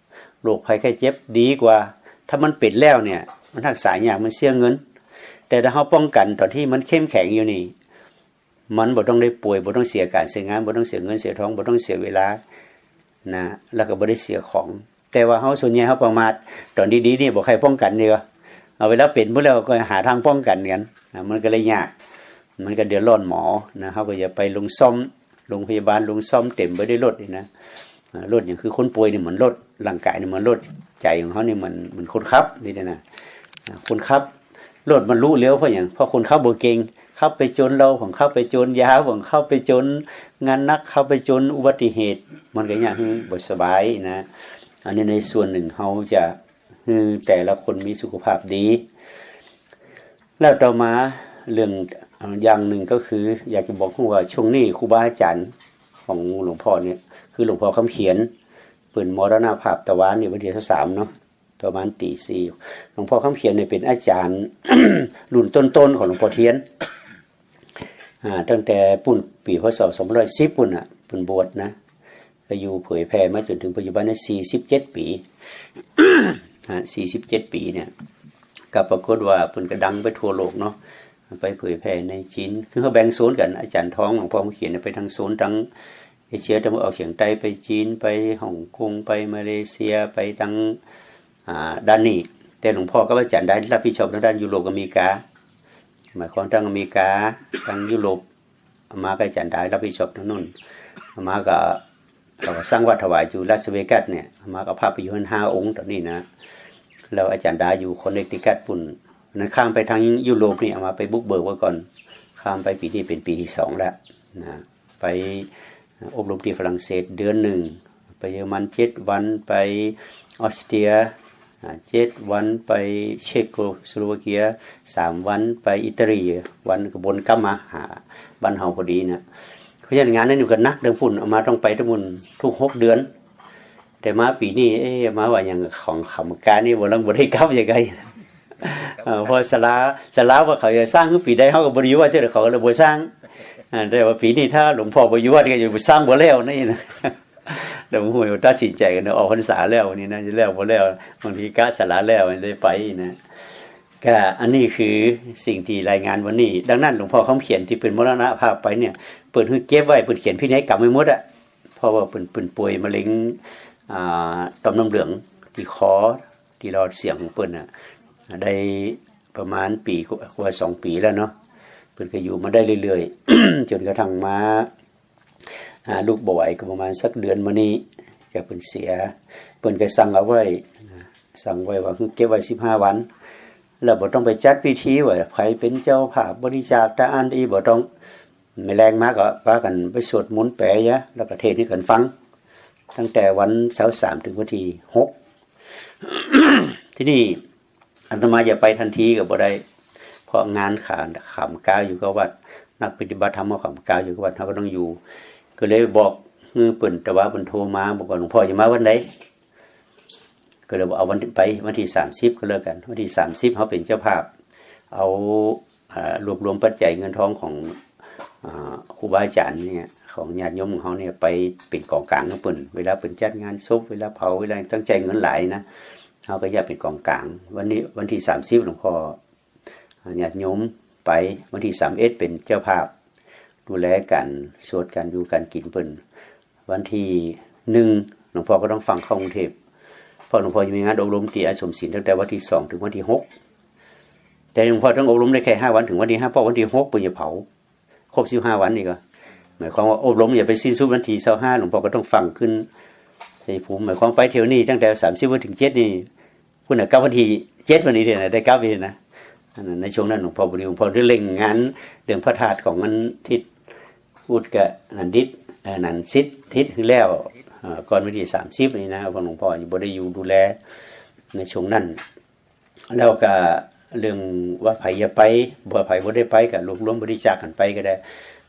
ໂລກໄພໄຂ້ເຈັບດີກວ່າ. ຖ້າມັນເປັນແລ້ວນີ້ ມັນຮັກສາຍາກ ມັນເສຍເງິນ. ແຕ່ຖ້າເຮົາປ້ອງກັນຕອນທີ່ມັນເຂັ້ມແຂງຢູ່ນີ້ ມັນບໍ່ຕ້ອງໄດ້ປ່ວຍ, ບໍ່ຕ້ອງເສຍການເສຍງານ, ບໍ່ຕ້ອງເສຍເງິນເສຍທອງ, ບໍ່ຕ້ອງເສຍເວລານະ, ແລ້ວກໍບໍ່ໄດ້ເສຍຂອງ. ແຕ່ວ່າເຮົາສ່ວນໃຫຍ່ເຮົາປະໝາດ, ຕອນດີໆນີ້ບໍ່ໃຄ່ປ້ອງກັນເດ້, ເອົາເວລາເປັນພຸ້ນແລ້ວກໍຫາທາງປ້ອງກັນກັນນະ, ມັນກໍເລີຍຍາກ, ມັນກໍເດືອດຮ້ອນໝໍນະ. ເຮົາກໍຢ່າໄປລົງສ້ອມ ໂຮງພະຍາບານ ລົງສ້ອມເຕັມໄປດ້ວຍລົດນີ້ນະ. ອ່າ ລົດຫຍັງ ຄືຄົນປ່ວຍນີ້ເໝືອນລົດ, ຮ່າງກາຍນີ້ເໝືອນລົດ, ໃຈຂອງເຮົານີ້ເໝືອນ ເໝືອນຄົນຂັບນີ້ນະ. ອ່າ ຄົນຂັບລົດມັນລຸເລວເພາະຫຍັງ? ເພາະຄົນຂັບບໍ່ເກັ່ງ, ຂັບໄປຈົນເຫຼົ້າ, ຂັບໄປຈົນຢາ, ຂັບໄປຈົນງານໜັກ, ຂັບໄປຈົນອຸບັດຕິເຫດ, ມັນກໍຍາກ ບໍ່ສະບາຍນະ. ອັນນີ້ໃນສ່ວນໜຶ່ງເຮົາຈະ ໃຫ້ແຕ່ລະຄົນມີສຸຂະພາບດີ. ແລ້ວຕໍ່ມາເລື່ອງ ອ່າ ຢ່າງໜຶ່ງກໍຄື ຢາກຈະບອກຮູ້ວ່າ ຊ່ວງນີ້ຄູບາອາຈານຂອງຫຼວງພໍ່ນີ້ ຄືຫຼວງພໍ່ຄຳຂຽນ ເພິ່ນມໍລະນະພາບຕະວານນີ້ ວັນທີຊາວສາມເນາະ ປະມານຕີສີ່. ຫຼວງພໍ່ຄຳຂຽນນີ້ເປັນອາຈານລຸ້ນຕົ້ນໆຂອງຫຼວງພໍ່ທຽນ ອ່າ ຕັ້ງແຕ່ປຸ້ນປີ ພ.ສ. ສອງພັນສິບພຸ້ນນະ ເພິ່ນບວດນະ, ກໍຢູ່ເຜີຍແຜ່ມາຈົນເຖິງປັດຈຸບັນນີ້ ສີ່ສິບເຈັດປີ ອ່າ ສີ່ສິບເຈັດປີນີ້. ກໍປາກົດວ່າເພິ່ນກໍດັງໄປທົ່ວໂລກເນາະ, ໄປເຜີຍແຜ່ໃນຈີນ. ຄືເຮົາແບ່ງໂຊນກັນ, ອາຈານທອງ ຫຼວງພໍ່ຄຳຂຽນ ໄປທາງໂຊນທາງເອເຊຍຕາເວັນອອກສຽງໃຕ້, ໄປຈີນ, ໄປຮົອງກົງ, ໄປມາເລເຊຍ, ໄປທາງ ອ່າ ດ້ານນີ້. ແຕ່ຫຼວງພໍ່ກັບອາຈານໄດ້ຮັບຜິດຊອບທາງດ້ານຢູໂຣບ ອາເມລິກາ, ໝາຍຄວາມທາງອາເມລິກາ, ທາງຢູໂຣບ. ອາຕະມາກັບອາຈານດາຮັບຜິດຊອບທາງນັ້ນ. ອາຕະມາກໍ ເຂົາກໍສ້າງວັດຖວາຍຢູ່ລາສເວກັສນີ້, ອາຕະມາກໍພາໄປຢູ່ຫັ້ນຫ້າອົງຕອນນີ້ນະ. ແລ້ວອາຈານດາຢູ່ຄອນເນັກຕິຄັດພຸ້ນ. ນັ້ນຂ້າມໄປທາງຢູໂຣບນີ້ ອາຕະມາໄປບຸກເບີກໄວ້ກ່ອນ, ຂ້າມໄປປີນີ້ເປັນປີທີສອງແລ້ວນະ. ໄປອົບຮົມທີ່ຝຣັ່ງເສດເດືອນໜຶ່ງ, ໄປເຢຍລະມັນເຈັດວັນ, ໄປອອສເຕຣຍ ອ່າ ເຈັດວັນ, ໄປເຊໂກສະໂລວາເກຍສາມວັນ, ໄປອີຕາລີວັນ, ກໍວົນກັບມາຫາບ້ານເຮົາພໍດີນະ. ເພາະສະນັ້ນງານນັ້ນກໍໜັກເດີພຸ້ນ, ອາຕະມາຕ້ອງໄປແຕ່ພຸ້ນທຸກຫົກເດືອນ. ແຕ່ມາປີນີ້ ເອະ ມາວ່າຫຍັງຂອງຂຳການີ້ ບໍ່ລັງບໍ່ໄດ້ກັບຈັກເທື່ອ. ເອີ ເພາະສາລາ ສາລາວ່າເຂົາຈະສ້າງຄືປີໃດ ເຮົາກໍບໍ່ໄດ້ຢູ່ວັດ, ເຂົາກໍເລີຍບໍ່ສ້າງ. ອ່າ ແຕ່ວ່າປີນີ້ຖ້າຫຼວງພໍ່ບໍ່ຢູ່ວັດ ກໍຈະສ້າງບໍ່ແລ້ວນີ້ນະ. ແລ້ວບໍ່ຮູ້ວ່າຕັດສິນໃຈກັນເນາະ, ອອກພັນສາແລ້ວນີ້ນະ, ຊິແລ້ວບໍ່ແລ້ວ, ບາງທີກະສາລາແລ້ວໄດ້ໄປນະ. ກະອັນນີ້ຄືສິ່ງທີ່ລາຍງານວັນນີ້. ດັ່ງນັ້ນ ຫຼວງພໍ່ຄຳຂຽນທີ່ເພິ່ນມໍລະນະພາບໄປນີ້ ເພິ່ນຄືເກັບໄວ້, ເພິ່ນຂຽນພິໄນກຳໄວ້ໝົດອະ. ເພາະວ່າເພິ່ນ ເພິ່ນປ່ວຍມະເຮັງ ອ່າ ຕ່ອມນ້ຳເຫຼືອງທີ່ຄໍ ທີ່ຫຼອດສຽງຂອງເພິ່ນນະ ໄດ້ປະມານປີກວ່າ ສອງປີແລ້ວເນາະ. ເພິ່ນກໍຢູ່ມາໄດ້ເລື້ອຍໆ ຈົນກະທັ່ງມາ ອ່າ ລຸກບໍ່ໄຫວ ກໍປະມານສັກເດືອນມານີ້ ກໍເພິ່ນເສຍ. ເພິ່ນກໍສັ່ງເອົາໄວ້ ສັ່ງໄວ້ວ່າ ເກັບໄວ້ສິບຫ້າວັນ ແລ້ວບໍ່ຕ້ອງໄປຈັດພິທີວ່າໃຜເປັນເຈົ້າພາບບໍລິຈາກ ຕາອັນອີ ບໍ່ຕ້ອງ. ມື້ແລງມາກໍພາກັນໄປສວດມົນແປຢາ ແລ້ວກໍເທດໃຫ້ກັນຟັງ ຕັ້ງແຕ່ວັນຊາວສາມເຖິງວັນທີຫົກ. ທີນີ້ ອາດຕະມາຈະໄປທັນທີກໍບໍ່ໄດ້ ເພາະງານຂາ ຂາມກາວຢູ່ກັບວັດ, ນັກປະຕິບັດທຳເຮົາຂາມກາວຢູ່ກັບວັດ, ເຮົາກໍຕ້ອງຢູ່. ກໍເລີຍບອກໃຫ້ເພິ່ນ ແຕ່ວ່າເພິ່ນໂທມາບອກວ່າ ຫຼວງພໍ່ຈະມາວັນໃດ? ກໍເລີຍບອກ ເອົາວັນໄປ ວັນທີສາມສິບກໍແລ້ວກັນ, ວັນທີສາມສິບເຮົາເປັນເຈົ້າພາບ ເອົາ ອ່າ ລວບລວມປັດໄຈເງິນທອງຂອງ ອ່າ ຄູບາອາຈານນີ້ ຂອງຍາດໂຍມຂອງເຮົານີ້ ໄປເປັນກອງກາງນຳເພິ່ນ. ເວລາເພິ່ນຈັດງານສົບ ເວລາເຜົາ ເວລາຕ້ອງໃຊ້ເງິນຫຼາຍນະ ເຮົາກໍຢາກເປັນກອງກາງ. ວັນນີ້ ວັນທີສາມສິບ ຫຼວງພໍ່ ຍາດໂຍມໄປ, ວັນທີສາມເອັດເປັນເຈົ້າພາບ ດູແລການສວດ ການຢູ່ການກິນເພິ່ນ. ວັນທີໜຶ່ງ ຫຼວງພໍ່ກໍຕ້ອງຟັ່ງເຂົ້າກຸງເທບ ເພາະຫຼວງພໍ່ຈະມີງານອົບຮົມທີ່ອາດສົມສິນ ຕັ້ງແຕ່ວັນທີສອງເຖິງວັນທີຫົກ. ແຕ່ຫຼວງພໍ່ຕ້ອງອົບຮົມໄດ້ແຄ່ຫ້າວັນ ເຖິງວັນທີຫ້າ ເພາະວັນທີຫົກເພິ່ນຈະເຜົາຄົບສິບຫ້າວັນນີ້. ກໍໝາຍຄວາມວ່າອົບຮົມຈະໄປສິ້ນສຸດວັນທີຊາວຫ້າ ຫຼວງພໍ່ກໍຕ້ອງຟັ່ງຂຶ້ນໄຊຍະພູມ. ໝາຍຄວາມໄປທ່ຽວນີ້ ຕັ້ງແຕ່ສາມສິບວັນເຖິງເຈັດນີ້ ພຸ້ນນະ ກັບວັນທີເຈັດ ວັນນີ້ເດນະ ໄດ້ກັບອີກນະ. ອັນນັ້ນ ໃນຊ່ວງນັ້ນ ຫຼວງພໍ່ບໍ່ໄດ້ ຫຼວງພໍ່ໄດ້ເລັ່ງງານເລື່ອງພະທາດຂອງອັນທິດ ອຸດກະນັນດິດ ເອີ ນັນສິດທິດໃຫ້ແລ້ວ ເອີ ກ່ອນວັນທີສາມສິບນີ້ນະ, ເພາະຫຼວງພໍ່ຍັງບໍ່ໄດ້ຢູ່ດູແລໃນຊ່ວງນັ້ນ. ແລ້ວກະເລື່ອງວ່າໃຜຈະໄປ ບໍ່ ໃຜບໍ່ໄດ້ໄປ ກະລວບລວມບໍລິຈາກກັນໄປກໍໄດ້,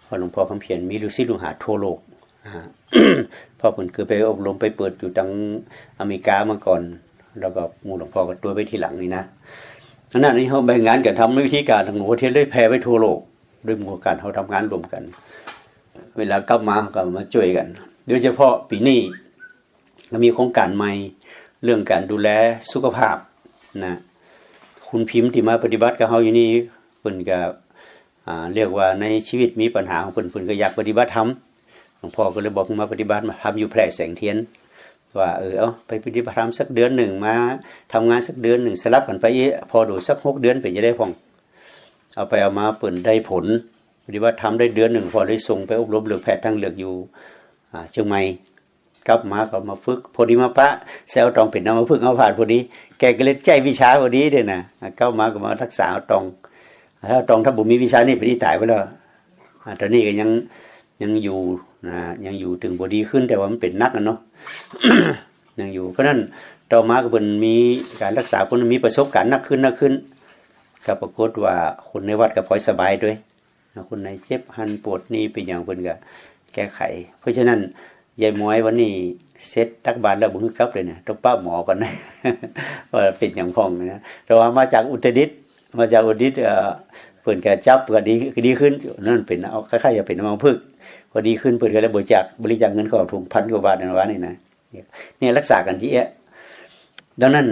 ເພາະຫຼວງພໍ່ຄຳຂຽນມີລູກສິດລູກຫາທົ່ວໂລກ. ອ່າ ເພາະເພິ່ນເຄີຍໄປອົບຮົມໄປເປີດຢູ່ທາງອາເມລິກາມາກ່ອນ ແລ້ວກໍໝູ່ຫຼວງພໍ່ກໍຕົວະໄປທີຫຼັງນີ້ນະ. ອັນນັ້ນ ອັນນີ້ເຮົາແບ່ງງານກັນທຳ ໃນວິທີການຂອງຫຼວງພໍ່ທຽນໄດ້ແຜ່ໄປທົ່ວໂລກ ດ້ວຍໝູ່ການເຮົາທຳງານຮ່ວມກັນ. ເວລາກັບມາເຮົາກໍມາຊ່ວຍກັນ, ໂດຍສະເພາະປີນີ້ກໍມີໂຄງການໃໝ່ ເລື່ອງການດູແລສຸຂະພາບນະ. ຄຸນພິມທີ່ມາປະຕິບັດກັບເຮົາຢູ່ນີ້ ເພິ່ນກໍ ອ່າ ເອີ້ນວ່າໃນຊີວິດມີບັນຫາຂອງເພິ່ນ ເພິ່ນກໍຢາກປະຕິບັດທຳ. ຫຼວງພໍ່ກໍເລີຍບອກໃຫ້ມາປະຕິບັດທຳຢູ່ແພຣແສງທຽນ ວ່າ ເອີ ເອົາໄປປະຕິບັດທຳສັກເດືອນໜຶ່ງ ມາທຳງານສັກເດືອນໜຶ່ງ ສະຫຼັບກັນໄປອີກ ພໍໂດນສັກຫົກເດືອນເປັນຈັ່ງໃດພໍ່? ເອົາໄປເອົາມາເພິ່ນໄດ້ຜົນ ປະຕິບັດທຳໄດ້ເດືອນໜຶ່ງ ພໍ່ເລີຍສົ່ງໄປອົບຮົມເລື່ອງແພດທາງເລືອກຢູ່ ອ່າ ຊຽງໃໝ່. ກັບມາກໍມາຝຶກ ພໍດີມາປະໃສ່ອາຕອງເປັນອັມມະພຶກອັມມະພາດພໍດີ ແກກໍເລີຍໃຊ້ວິຊາພໍດີເດ້ນະ. ກັບມາກໍມາຮັກສາອາຕອງ ຖ້າອາຕອງ ຖ້າບໍ່ມີວິຊານີ້ ເພິ່ນຕາຍໄປແລ້ວ. ອາ ຕອນນີ້ກໍຍັງ ຍັງຢູ່ນະ ຍັງຢູ່ ເຖິງບໍ່ດີຂຶ້ນ ແຕ່ວ່າມັນເປັນໜັກຫັ້ນເນາະ ຍັງຢູ່. ເພາະນັ້ນຕໍ່ມາກໍເພິ່ນມີການຮັກສາ ຄົນມີປະສົບການໜັກຂຶ້ນ ໜັກຂຶ້ນ ກໍປາກົດວ່າຄົນໃນວັດກໍພໍສະບາຍດ້ວຍ. ຄົນໃດເຈັບຫັ້ນປວດນີ້ເປັນຫຍັງ ເພິ່ນກໍແກ້ໄຂ. ເພາະສະນັ້ນ ຍາຍໝວຍວັນນີ້ເສັດຕັກບາດແລ້ວບໍ່ຮູ້ກັບເລີຍນະ ຕ້ອງປະໝໍກ່ອນນະ ວ່າເປັນຫຍັງພ້ອງນະ. ແຕ່ວ່າມາຈາກອຸດຕະດິດ ມາຈາກອຸດຕະດິດ ເອີ ເພິ່ນກໍຈັບກໍດີ ກໍດີຂຶ້ນ. ນັ້ນເປັນ ເອົາ ຄ້າຍໆຈະເປັນອັມມະພຶກ ພໍດີຂຶ້ນ ເພິ່ນກໍເລີຍບໍລິຈາກ ບໍລິຈາກເງິນເຂົ້າຖົງພັນກວ່າບາດນັ້ນວ່ານີ້ນະ. ນີ້ຮັກສາກັນທີ່ແອະ ດັ່ງນັ້ນ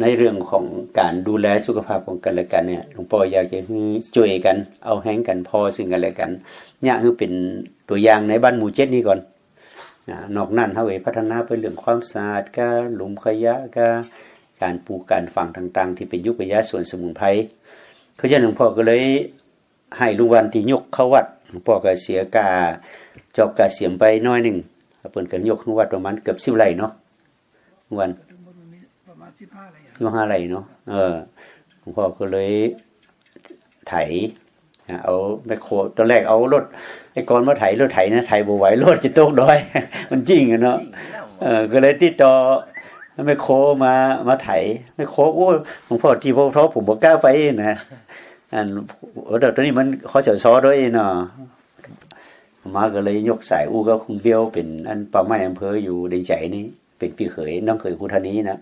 ໃນເລື່ອງຂອງການດູແລສຸຂະພາບຂອງກັນແລະກັນນີ້ ຫຼວງພໍ່ຢາກຈະໃຫ້ຊ່ວຍກັນ ເອົາແຮງກັນ ພໍເຊິ່ງກັນແລະກັນ ຍາກໃຫ້ເປັນຕົວຢ່າງໃນບ້ານໝູ່ເຈັດນີ້ກ່ອນ. ອາ ນອກນັ້ນເຮົາໄປພັດທະນາໄປເລື່ອງຄວາມສະອາດ ກະຫຼຸມຂະຫຍະ ກະການປູກການຝັງຕ່າງໆ ທີ່ເປັນຍຸກປະຍາສວນສະໝຸນໄພ. ເພາະສະນັ້ນ ຫຼວງພໍ່ກໍເລີຍ ໃຫ້ລຸງວັນທີ່ຍົກເຂົ້າວັດ ຫຼວງພໍ່ກໍເສຍຄ່າຈອບຄ່າສຽມໄປໜ້ອຍໜຶ່ງ ເພິ່ນກໍຍົກເຂົ້າວັດປະມານເກືອບສິບໄຮ່ເນາະ ລຸງວັນ ປະມານສິບຫ້າໄຮ່ ສິບຫ້າໄຮ່ເນາະ. ເອີ ຫຼວງພໍ່ກໍເລີຍໄຖ ເອົາແມັກໂຄ ຕອນແລກເອົາລົດໄອ້ກອນມາໄຖ ລົດໄຖນະ ໄຖບໍ່ໄຫວ ລົດຈະຕົກດອຍ ມັນຈິ້ງເນາະ. ເອີ ກໍເລີຍຕິດຕໍ່ແມັກໂຄມາ ມາໄຖ ແມັກໂຄ ໂອ້ ຫຼວງພໍ່ ທີ່ ພວກເຮົາ ຜົມບໍ່ກ້າໄປນະ. ອັນ ໂອ້ ແຕ່ຕອນນີ້ມັນ ຄສຊ ດ້ວຍເນາະ ມາກໍເລີຍຍົກສາຍອູ່ກັບຄຸນບຽວ ເປັນອັນປ່າໄມ້ອຳເພີຢູ່ດຽງໃຈນີ້ ເປັນພີ່ເຂີຍ ນ້ອງເຂີຍຄູທານີນະ.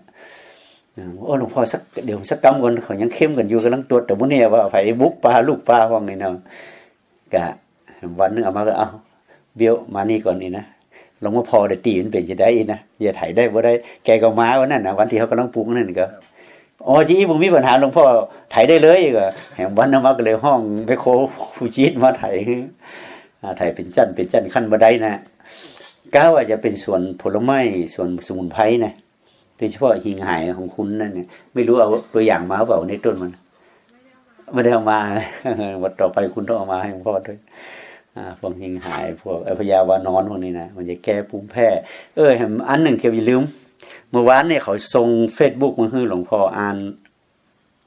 ໂອ້ ຫຼວງພໍ່ ສັກ ດຽວສັກກຳກ່ອນ ເຂົາຍັງເຄັມກັນຢູ່ ກຳລັງຕວດຕະບຸນນີ້ວ່າໃຜບຸກປ່າລຸກປ່າ ພວກນີ້ເນາະ. ກະວັນໜຶ່ງເອົາມາກໍ ເອົາ ບຽວມານີ້ກ່ອນນີ້ນະ ລອງມາພໍໄດ້ຕີມັນເປັນຈັ່ງໃດນະ ຢ່າໄຖໄດ້ບໍ່ໄດ້. ແກກໍມາວັນນັ້ນນະ ວັນທີ່ເຮົາກຳລັງປຸກນັ້ນກໍ ອໍ ຈີບໍ່ມີບັນຫາ ຫຼວງພໍ່ໄຖໄດ້ເລີຍ. ກໍແຮມວັນມາກໍເລີຍຮ້ອງແມັກໂຄຜູ້ຈີນມາໄຖ ອາ ໄຖເປັນຊັ້ນເປັນຊັ້ນ ຂັ້ນບໍ່ໄດ້ນະ. ກະວ່າຈະເປັນສວນຜົນລະໄມ້ ສວນສະໝຸນໄພນະ ໂດຍສະເພາະຫິງຫາຍຂອງຄຸນນັ້ນນະ ໄມ່ຮູ້ເອົາຕົວຢ່າງມາເປົ່າໃນຕົ້ນມັນ ບໍ່ໄດ້ເອົາມາ ວັນຕໍ່ໄປຄຸນຕ້ອງເອົາມາໃຫ້ຫຼວງພໍ່ດ້ວຍ. ອາ ພວກຫິງຫາຍ ພວກ ເອີ ພະຍາວານອນພວກນີ້ນະ ມັນຈະແກ້ພູມແພ້. ເອີ ອັນໜຶ່ງທີ່ລືມ ເມື່ອວານນີ້ເຂົາສົ່ງເຟສບຸກມາໃຫ້ຫຼວງພໍ່ອ່ານ.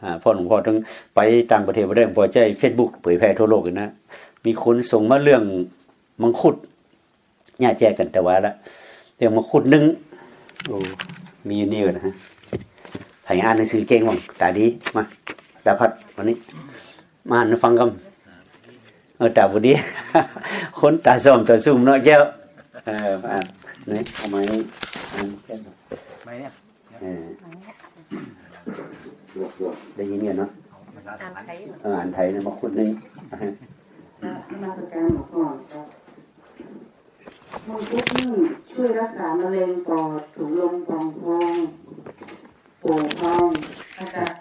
ອາ ເພາະຫຼວງພໍ່ຕ້ອງໄປຕ່າງປະເທດບໍ່ໄດ້ ຫຼວງພໍ່ໃຊ້ເຟສບຸກເຜີຍແຜ່ທົ່ວໂລກນະ. ມີຄົນສົ່ງມາເລື່ອງມັງຄຸດ ຍາແຈກັນແຕ່ວ່າລະ ເລື່ອງມາຄຸດໜຶ່ງ. ໂອ້ ມີຢູ່ນີ້ກ່ອນນະ ໃຜອ່ານໜັງສືເກັ່ງຫວັງ ຕາດີ ມາ ຕາພັດ ວັນນີ້ ມາອ່ານໃຫ້ຟັງກ່ອນ. ເອີ ຕາບໍ່ດີ ຄົນຕາສ້ອມຕາຊຸ່ມເນາະແກ້ວ. ເອີ ມາອ່ານ ນີ້ ເອົາໄມ້ອ່ານ ໄມ້ນີ້ ເອີ ໄດ້ຍິນກັນເນາະ ອ່ານໄທ ເອີ ອ່ານໄທນະ ມາຄຸດໜຶ່ງ. ນະມັດສະການຫຼວງພໍ່ເຈົ້າ. ມັງຄຸດນີ້ຊ່ວຍຮັກສາມະເຮັງປອດ, ຖົງລົມປ່ອງພອງ, ໂປ່ງພອງ, ອາກາດ